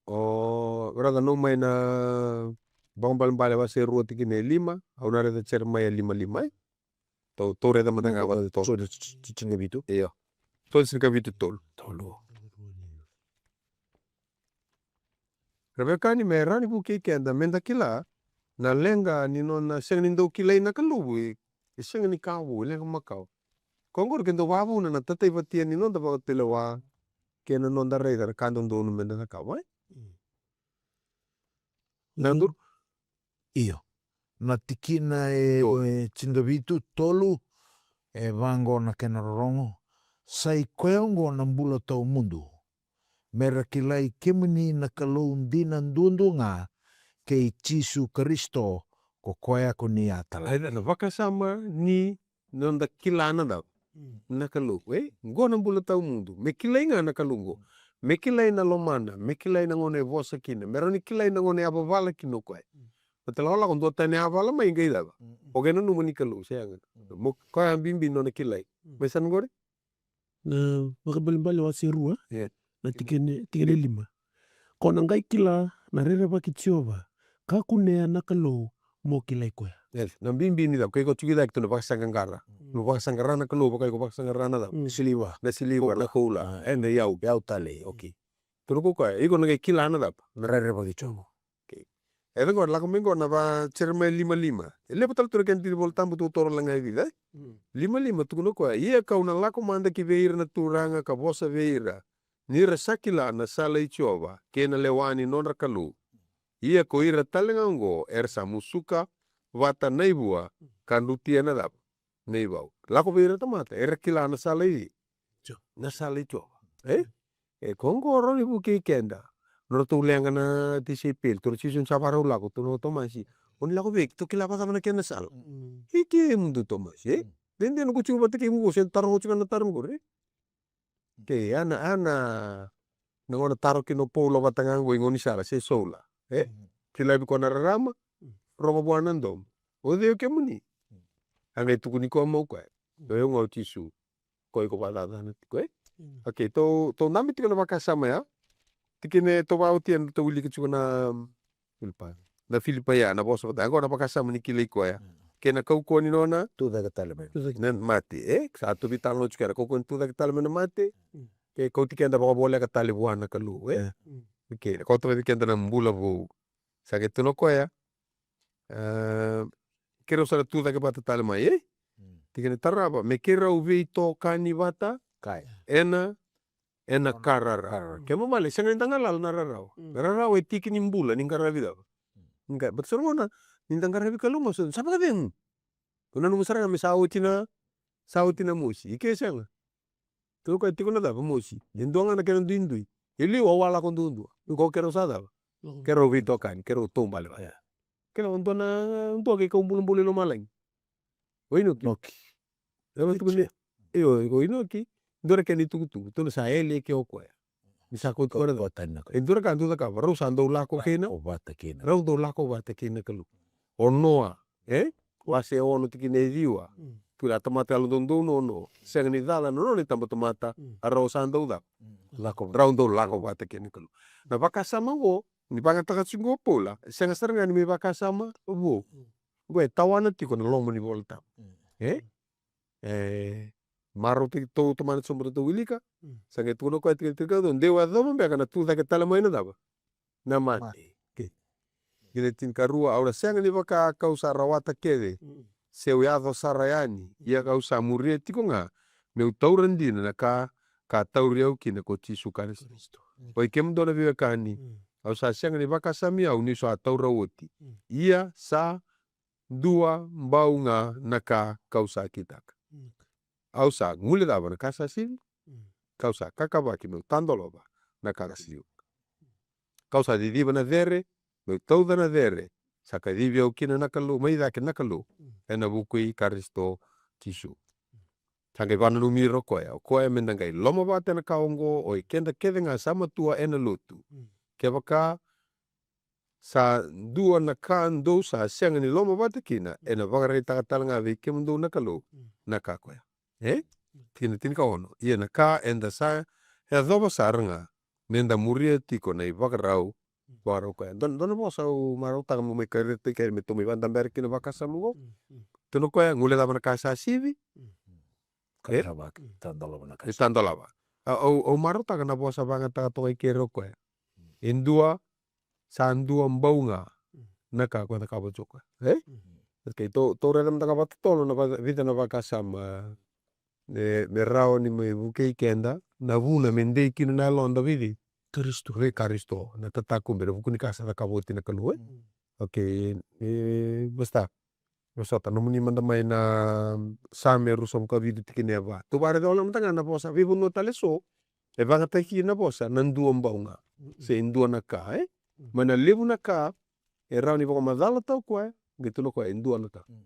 O, raica nomu mai na Vakabalebale wase rua tikina e lima, au na raica Jeremaia lima lima, e? Tou, tou raica mada ga vata tolu. Joni tinikavitu. Io. Joni tinikavitu tolu. Tolu. Ra veiwekani, me rawa ni vukei keda, meda kila, na leqa ni nona sega ni dau kilai na Kalou, e, e sega ni ka vou, e leqa makawa. Ko qori ke dau vakavuna na tataivatia ni noda vakatulewa, kei na noda raica na ka dodonu meda cakava, e? Mm. Na duru? Io. Na tikina e, tolu. E tinikavitu, tolu, e vaqo na kena rorogo. Sa i koya oqo na bula tawamudu. Me ra kilai kemuni na Kalou dina duadua ga, kei Jisu Karisito, ko koya ko ni a tala. Ai, na vakasama ni noda kila na cava? Mm. Na Kalou, e? Qo na bula tawamudu. Me kilai ga na Kalou qo. Me kilai na lomana, me kilai na gauna e vosa kina, me rawa ni kilai na gauna e yavavala kina o koya. Mm. Vata lakolako duatani e yavala mai qai cava? Mm, mm. O qai nanuma ni Kalou, se yaga. Mm. Mo koya bibi nona kilai. Mm. Me sa na qori? Na Vakabalebale wase rua, yeah, na tikina, tikina e lima. Ko na qai kila na rerevaki Jiova, ka kunea na Kalou mo kilai koya. Yes, na bibi ni cava, ke ko tiko i cake tu na vakasaqaqara. Mm. Na vakasaqara na Kalou, vaka iko vakasaqara na cava? Mm. Siliva. Na siliva, koula. Na koula. Ah. E na iyau, iyau tale, okay. Tukuna ko koya, iko na qai kila na cava? Na rerevaki Jiova. Okay. E vaqo, lako mai qo na va Jeremaia lima lima. E levu tale tu na kena tiki ni Vola Tabu, tou toro laga e vica, e? Mm. Lima lima, tukuna o koya, ia kau na lako mada ki vei ira na turaga ka vosa vei ira, ni ra sa kila na sala i Jiova, kei na lewa ni nodra Kalou. Ia ko ira tale ga oqo, era sa musuka vata na ivua, ka drutia na cava? Na ivau. Lako vei ira na tamata, era kila na sala i, na sala i Jiova. E? E, ko qo rawa ni vukei keda. Nodratou leqa na tisaipeli, tukuna o Jisu ni sa vakarau lako, tukuna o Tomasi, o ni lako vei, keitou kila vakacava na kena sala? Mm. I kemudou Tomasi, e? Mm. Dede na ko tiko vata kei mu qo, se taroga tiko na taro qori. Ke, a na, a na, na gauna taro kina o Paula vata ga qo i gaunisala, se Saula, e? Mm. Kila vei koya na rarama, mm, rogo vua na domo. O cei o kemuni? Mm. A qai tukuni koya mai o koya. Mm. O yau ga o Jisu. Ko iko vakacacana tiko, e? Mm. Okay, tou, tou dabe tiko na vakasama ya. Tikina e tou vakaotia, tou wilika tiko na, mm, Filipai. Na Filipai ya, na vosa vata. Oqo na vakasama ni kilai koya. Mm. kei na kaukauwa ni nona tucake tale mai na mate, e? Sa tu veitalanoa tiko kei na kaukauwa ni tucake tale mai na mate. Mm. Ke kauti keda vakavoleka tale vua na Kalou, e? E. Mm. Okei, na kauta vei keda na bula vou. Sa qai tukuna o koya, e, keirau sa na tucake vata tale mai, e? Mm. Tikina e tarava, me keirau veitokani vata kaya ena, ena ka rarawa. Ka rarawa. Kena ibalebale, sega ni da galala na rarawa. Mm. Na rarawa e tiki ni bula, ni qaravi cava? Mm. Ni qa-, baleta so na gauna ni da qaravi Kalou, mo so, sa vakacegu. Ko nanuma sara ga me sa oti na, sa oti na mosi. I ke sega. Tukuna o koya, tiko na cava? Mosi. E dua ga na kena duidui. E liu au a lako duadua. Qo keirau sa cava? Lako. Keirau veitokani, keirau taubale vaya. Kena dua na, dua qai kau bulabula i lomalagi. O Inoki. Inoki. E vaka tukuni. Io, o Inoki. Dua na kena itukutuku. Tukuna sa yali e ke o koya. Ni sa kauti koya na cava? Kauta tani na Kalou. E dua na ka dau cakava, rau sa dau lako kei na, lako vata kei na, rau dau lako vata kei na Kalou. O Noa, e? Wase ono tikina e ciwa. Mm. Tukuna a tamata yalododonu o Noa. Sega ni cala na nona itabatamata. Mm. A rau sa dau cava? Mm. Lako. Rau dau lako vata kei na Kalou. Na vakasama oqo, ni vakayagataka tiko o Paula, e sega sara ga ni mai vakasama vou. Mm. Oqo e tawana tiko na loma ni Vola Tabu. Mm. E? E, marautaki tou tomana sobu ratou wilika. Mm. Sa qai tukuna o koya tikina tinikaciwa, deu yacova beka na tucake tale mai na cava? Na mate. Mate. Okei. Tikina tinikarua, au na sega ni vaka kau sa rawata kece, mm, se u yaco sara yani, mm, ia kau sa muria tiko ga, meu taura dina na ka, ka tauri au kina ko Jisu Karisito. Karisito. Mm. Oi kemudou na veiwekani, mm, au sa sega ni vakasami au niu sa taura oti. Mm. Ia sa dua bau ga na ka kau sa kitaka. Mm. Au sa guilecava na ka sa sivi. Mm. Kau sa kakavaki meu tadolova na ka sa sivi. Kau sa ciciva na cere, meu tauca na cere sa kacivi au kina na Kalou, mai cake na Kalou, mm, ena vuku i Karisito Jisu. Sa qai vakananumi ira o koya, o koya meda qai lomavata ena ka oqo, o i keda kece ga sa matua ena lotu. Mm. Kevaka sa dua na ka dou sa sega ni lomavata kina, ena vakaraitaka tale ga vei kemudou na Kalou, mm, na ka koya. E? Mm. Tikina tinikaono. Ia na ka eda sa yacova sara ga, meda muria tiko na ivakarau, mm, vakarau koya. Dua, dua na vosa au marautaka meu mai kacivi keda me tou mai vakadabera kina vakasama oqo. Mm, mm. Tukuna o koya, guilecava na ka sa sivi. Mm. E? Kakavaki, mm, tadolava na ka. E tadolava. A, au, au marautaka na vosa vakayagataka toka i keri o koya. Mm. E dua, sa dua bau ga, mm, na ka ko cakava tiko. E? Mm. Okei, tou, tou raica mada ga vakatotolo na va-, vica na vakasama, e, me rawa ni mai vukei keda, na vuna me dei kina na yaloda vei cei? Karisito. Vei Karisito, na tatakube, na vuku ni ka sa cakava oti na Kalou, e? Mm. Okei, e, basta. Vosota, nomuni mada mai na Same ruasagavulu ka vitu tikina e va. Tou vakaraica wale mada ga na vosa, veivanua tale eso, e vakayagataki na vosa na dua bau ga. Mm-mm. Se dua na ka, e? Mm. Mai na levu na ka e rawa ni vakamacalataka o koya, qai tukuna o koya e dua na ka. Mm.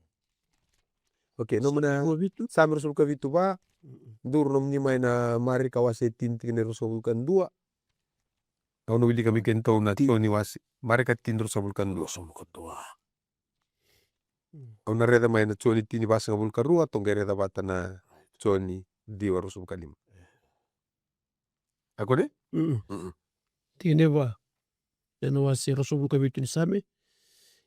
Okei, nomuni na Same ruasagavulu ka vitu. Same ruasagavulu ka vitu va, mm-mm, duru nomuni mai na Marika wase tini tikina e ruasagavulu ka dua. Au na wilika mai kemudou na Ti- Joni wase, Marika tini ruasagavulu ka dua. Ruasagavulu ka dua. Mm. Au na raica mai na Joni tini vasagavulu ka rua, tou qai raica vata na Joni ciwa ruasagavulu ka lima. A kune? Mm. Mm-mm. Tikina e va. Ena wase ruasagavulu ka vitu ni Same.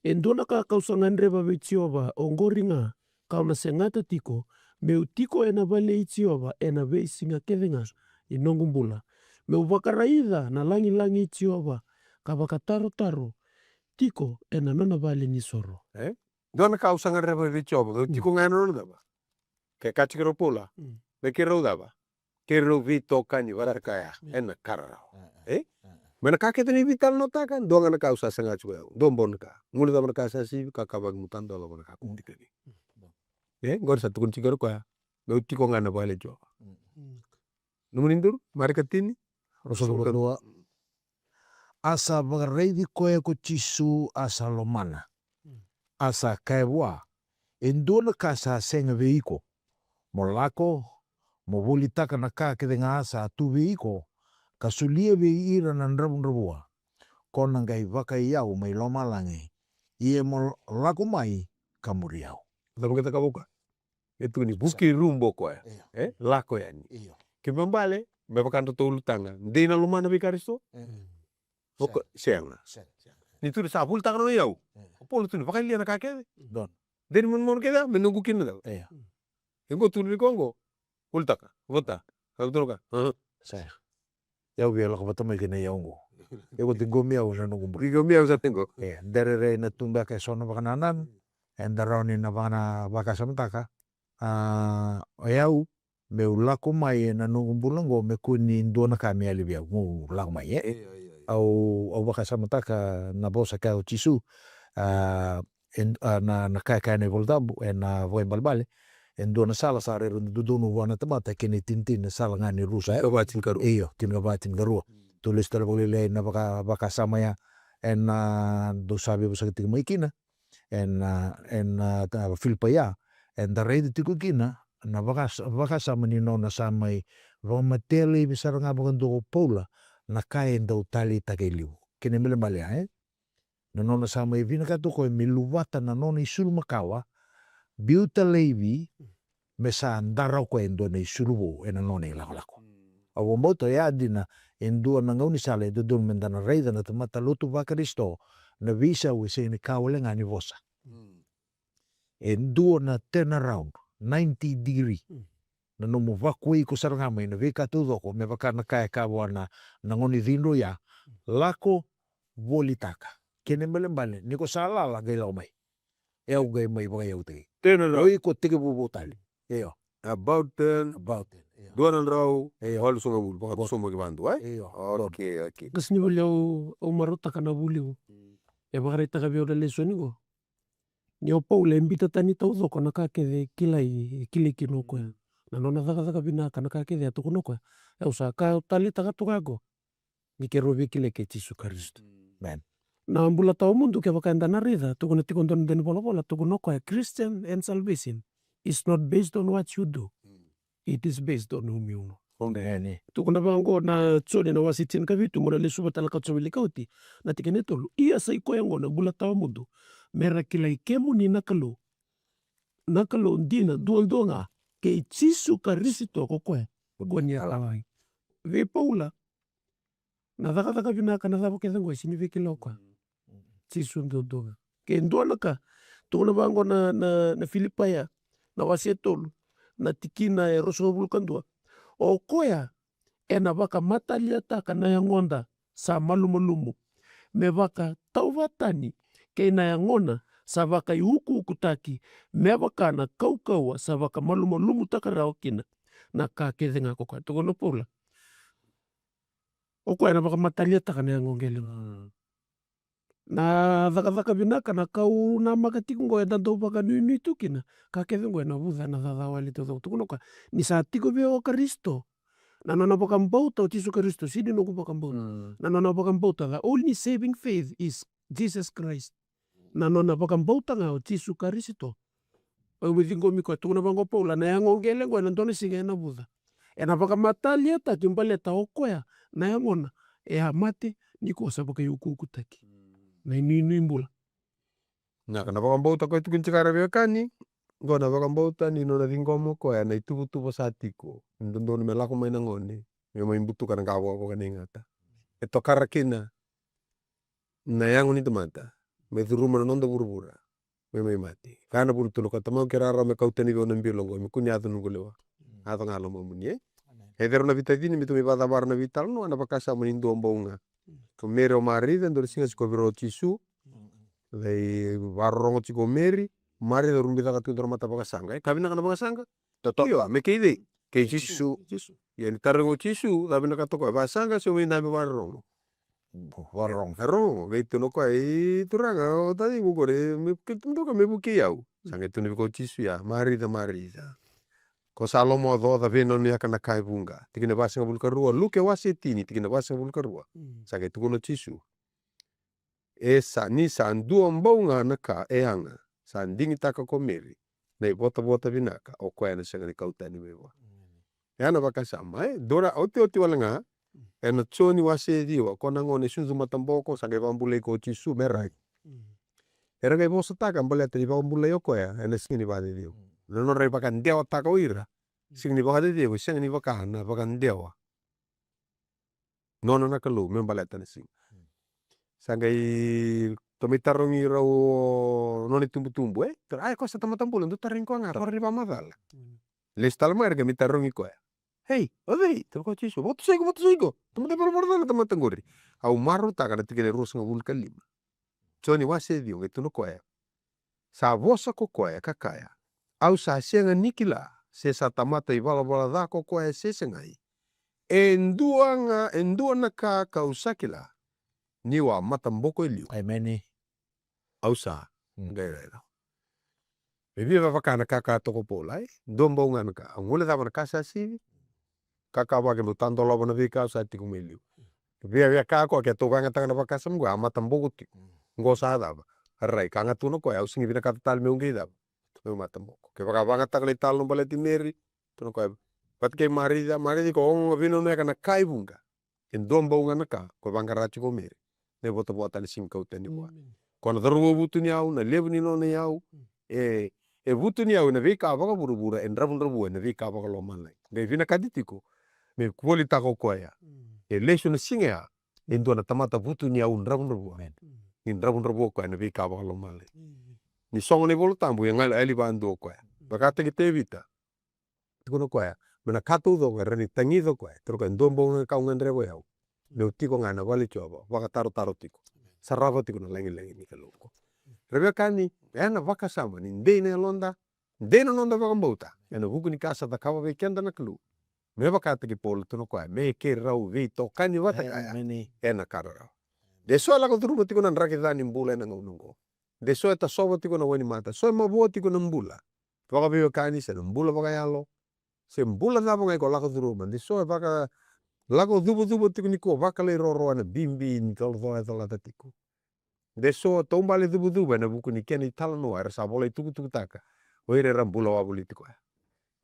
E dua na ka kau sa gadreva vei Jiova, oqori ga kau na segata tiko, meu tiko ena vale i Jiova ena veisiga kece ga ni noqu bula. Meu vakaraica na lagilagi i Jiova, ka vakatarotaro tiko ena nona valenisoro. E? Dua na ka au sa gadreva vei Jiova, meu, mm, tiko ga ena nona cava? Ke kaya tiko o Paula, mm, me keirau cava? Keirau veitokani vata kaya, mm, ena ka rarawa. Mm, mm. E? Mm, mm. Mai na ka kece ni veitalanoataka, dua ga na ka au sa saga tiko ya. Dua bau na ka. Guilecava na ka sa sivi, kakavaki meu tadolava na ka ko, mm, dikeva. Mm. E? Qori sa tukuni tiko o koya, meu tiko ga ena vale i Jiova. Mm. Mm. Nomuni duru, Marika tini? Ruasagavulu ka dua. A sa vakaraici koya ko Jisu, a sa lomana. Mm. A sa kaya vua, e dua na ka sa sega vei iko. Mo lako, mo volitaka na ka kece ga sa tu vei iko, ka solia vei ira na dravudravua. Ko na qai vakaiyau mai lomalagi. Ia mo lako mai ka muri au. Cava qai cakava o koya? E tukuni, vuki rubu o koya. Io. E? Lako yani. Io. Kena ibalebale, me vaka nodratou ulutaga, dei na lomana vei Karisito? Mm. Sega. Sega. Sega, sega. Ni tukuni sa volitaka na iyau. Mm. O Paula tukuni, vakayalia na ka kece. Donu. Deni manumanu kece ya me noqu kina cau. Io. E qo tukuni vei koya qo. Ulutaka, vota. Ka tukuna ka. Aha. Sa. Au via lako vata mai kina iyau qo. E ko ciqomi au na noqu bula. Ciqomi au sa tiko. E, dere rei na tu beka e so na vakanananu. E da rawa ni na vakana vakasamataka. A, o yau, meu lako mai ena noqu bula qo me kua ni dua na ka me yali vei au. Meu lako mai, e? Io, io, io. Au, au vakasamataka na vosa kaya o Jisu. A, e, a, na, na ka e kaya na iVolatabu, ena Vakaibalebale, e dua na sala sa rairai dodonu vua na tamata, kena itinitini na sala ga ni rusa, e? Tinikava tinikarua. Io, tinikava tinikarua. Mm. Tou lesu tale vakalailai na vaka, vakasama ya, ena dou sa veivosaki tiko mai kina, ena, ena, ta, Filipai ya, eda raica tiko kina, na vaka, vakasama ni nona sa mai vakamatea laivi sara ga vakadua ko Paula, na ka e dau taleitaka e liu. Kena ibalebale ya, e? Na nona sa mai vinakata o koya me luvata na nona isulu makawa, biuta laivi, me sa dara o koya e dua na isulu vou ena nona ilakolako. Mm. Au vakabauta oya dina e dua na gaunisala e dodonu me da na raica na tamata lotu vaKarisito, na veisau e sega ni ka wale ga ni vosa. Mm. E dua na turn around, ninety degree. Mm. Na nomu vakuai iko sara ga mai na veika taucoko, me vaka na ka e kaya vua na, na gone cidroi ya, lako volitaka. Kena ibalebale, ni ko sa lala qai lako mai. E au qai mai vakaiyautaki. Turn around. O iko tekivu vou tale. Io. About turn. About turn. Io. Dua na drau, io, walusagavulu, vakatusoma ki vadua, e? Io. Okay, okay. Qasenivuli, au, au marautaka na vuli qo. Mm. E vakaraitaka vei au na lesoni qo. Ni o Paula e biuta tani taucoko na ka kece e kilai, e kilai kina o koya. Na nona cakacaka vinaka, na ka kece e tukuna o koya. Au sa ka taleitaka tu ga qo. Ni keirau veikilai kei Jisu Karisito. Amen. Na bula tawamudu kevaka eda na raica, tukuna tiko dua na dau ni volavola, tukuna o koya, Christian and salvation is not based on what you do. Mm. It is based on whom you know. Amen. Tukuna vaqo na Joni na wase tinikavitu, mo na lesuva tale ka Joni Likauti, na tikina e tolu. Ia sa i koya gona bula tawamudu, me ra kilai kemuni na Kalou, na Kalou dina duadua ga, kei Jisu Karisito ko koya ko ni a talai. Vei Paula, na cakacaka vinaka, na cava kece qo e sega ni veikilai o koya. Jisu duadua ga. Ke dua na ka, tukuna vaqo na, na, na Filipai ya, na wase e tolu, na tikina e ruasagavulu ka dua. O koya ena vakamataliataka na yagoda sa malumalumu, me vakatauvatani kei na yagona sa vakaiukuukutaki, me vaka na kaukauwa sa vakamalumalumutaka rawa kina na ka kece ga ko koya. Tukuna o Paula. O koya ena vakamataliataka na yago qele. Mm. Na cakacaka vinaka, na ka au namaka tiko qo, eda dau vakanuinui tu kina. Ka kece qo ena vuca, ena cacawale taucoko. Tukuna o koya, ni sa tiko vei au o Karisito. Na nona vakabauta o Jisu Karisito, sega ni noqu vakabauta. Mm. Na nona vakabauta, the only saving faith is Jesus Christ. Na nona vakabauta ga o Jisu Karisito. Au mai ciqomi koya, tukuna vaqo o Paula, na yago qele qo ena dua na siga ena vuca. Ena vakamataliataki baleta o koya na yagona e a mate, ni ko sa vakaiukuukutaki. Na inuinui bula. Na ka na vakabauta koya tukuni tiko, ra veiwekani. Qo na vakabauta ni nona ciqoma o koya na ituvatuva sa tiko. Ni dodonu me lako mai na gone, me mai butuka na qavokavoka ni gata. E tokara kina na yago ni tamata me curuma na noda vuravura. Me mai mate. Kaya na vuli tolu, ka tamaqu, ke rarawa me kau tani vei au na bilo oqo, me kua ni yaco noqu lewa. Mm. Yaco ga lomamuni, e? Amen. E cera na veitacini, me tou mai vakacavara na veitalanoa, na vakasama ni dua bau ga. Mm. Ko Meri, o Marica, dua na siga sikovi rau o Jisu. Mm. Lai vakarorogo tiko o Meri, Marica rubicaka tiko dua na mata vakasaqa. E ka vinaka na vakasaqa? Totoka. Io, me kei cei? Kei Jisu. Jisu. Ia ni tarogi o Jisu, cava vinakata o koya, vakasaqa se au mai dabe vakarorogo? Vakarorogo. Vakarorogo, qai tukuna o koya, i Turaga, o taciqu qori, me, ke, me vukei au. Sa qai tukuna vei koya o Jisu ya, Marica, Marica. Ko sa lomaocaoca, veinanuyaka na ka e vuqa. Tikina vasagavulu ka rua, Luke wase tini, tikina vasagavulu ka rua. Mm. Sa qai tukuna o Jisu. E sa, ni sa dua bau ga na ka e yaga, sa digitaka ko Meri na ivotavota vinaka, o koya ena sega ni kau tani mai vua. Mm. E a na vakasama, e? Dua na otioti wale ga, mm, ena Joni wase ciwa, ko na gone sucu mataboko, sa qai vakabulai ko Jisu, me rai. Mm. Era qai vosataka baleta ni vakabulai o koya, ena sega ni vakacecegu. Mm. Na nodra ivakadewataka o ira, mm, sega ni vakacecegu, sega ni vaka na vakadewa nona na Kalou me baleta na siga. Mm. Sa qai Tou mai tarogi rau o nona itubutubu, e? Tara, ai, koya sa tamata bula, dou tarogi koya ga, rau ni vakamacala. Lesu tale mai, era qai mai tarogi koya. Ei, o cei? Tukuna o Jisu, vakatusai iko, vakatusai iko. Tamata valavala ca na tamata qori. Au marautaka na tikina e ruasagavulu ka lima. Joni wase ciwa, qai tukuna o koya. Sa vosa ko koya ka kaya, au sa sega ni kila se sa tamata ivalavala ca ko koya se segai. E dua ga, e dua na ka kau sa kila, niu a mataboko e liu. Emeni. Au sa qai raica. Me via vaka na ka kaya toka o Paula, e dua bau ga na ka. Au guilecava na ka sa sivi. Kakavaki meu tadolava na veika au sa tiko mai liu. Viavia ka koya ke tou vagataka na vakasama qo, a mataboko tiko. Qo sa cava? Rai, ka ga tukuna o koya, au sega ni vinakata tale meu qai cava? Meu mataboko. Kevaka vagataka na italanoa baleti Meri, tukuna o koya, vata kei Marica, Marica ko ogaoga vinaunaka na ka e vuqa. E dua bau ga na ka ko vaqara tiko o Meri. Na ivotavota ni sega ni kauta yani vua. Ko na cauravou vutuniyau, na levu ni nona iyau. E, e vutuniyau ena veika vakavuravura, e dravudravua ena veika vakalomalagi. Qai vinakati tiko me volitaka o koya. E lesu na siga ya, e dua na tamata vutuniyau dravudravua. Ni dravudravua o koya ena veika vakalomalagi. Ni sogo na iVola Tabu, e gali, yali vadua o koya. Vakataki Tevita. Tukuna o koya, me na ka taucoko e rawa ni tagica o koya. Tukuna o koya, dua bau ga ka au gadreva o yau. Meu tiko ga ena vale i Jiova, vakatarotaro tiko. Sarava tiko na lagilagi ni Kalou. Ra veiwekani, ena vakasama ni dei na yaloda, dei na noda vakabauta ena vuku ni ka sa cakava vei keda na Kalou. Me vakataki Paula, tukuna o koya, me keirau veitokani vata kaya ena ka rarawa. De so e lako curuma tiko na draki ca ni bula ena gauna oqo. De so e tasova tiko na wainimata, so e mavoa tiko na bula. Vakaveiwekani se na bula vakayalo, se bula cava ga iko lako curuma. De so e vaka lako cuvacuva tiko nikua, vakalairoro ena bibi ni colacola e colata tiko. De so e taubale cuvacuva ena vuku ni kena italanoa era sa volai tukutukutaka o ira era bula wavoliti koya.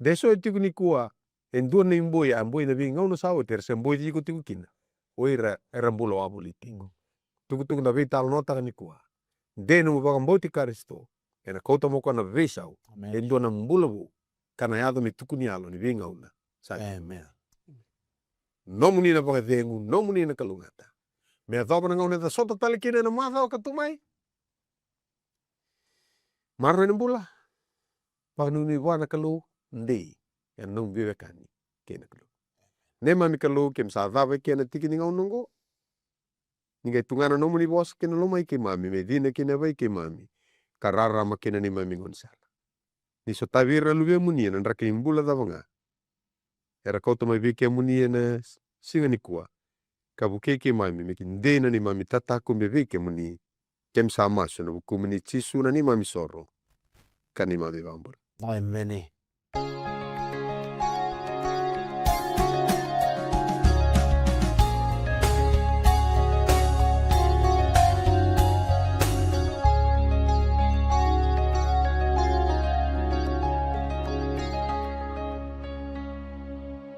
De so e tiko nikua e dua na iboi a boi na veigauna sa oti, era se boi tiko tiko kina o ira era bula wavoliti. Tukutuku na veitalanoataka nikua. De nomu vakabauti Karisito, ena kauta mo koya na veisau. E dua na bula vou ka na yaco me tuku ni yalo ni veigauna. Sa nomuni na vakacegu, nomuni na kalougata. Me yacova na gauna eda sota tale kina ena macawa ka tu mai. Maroroi na bula. Vakanuinui vua na Kalou, dei ena nomu veiwekani kei na Kalou. Neimami Kalou, keimami sa cava eke ena tiki ni gauna oqo. Ni qai tugana na nomuni vosa kei na lomai keimami, me cina kina vei keimami ka rarama kina neimami gaunisala. Ni sotavi ira na luvemuni ena draki ni bula cava ga era kauta mai vei kemuni ena siga nikua, ka vukei keimami me ki dei na neimami tatakube vei kemuni. Keimami sa masu ena vukumuni Jisu na neimami soro ka neimami vakabula. Emeni.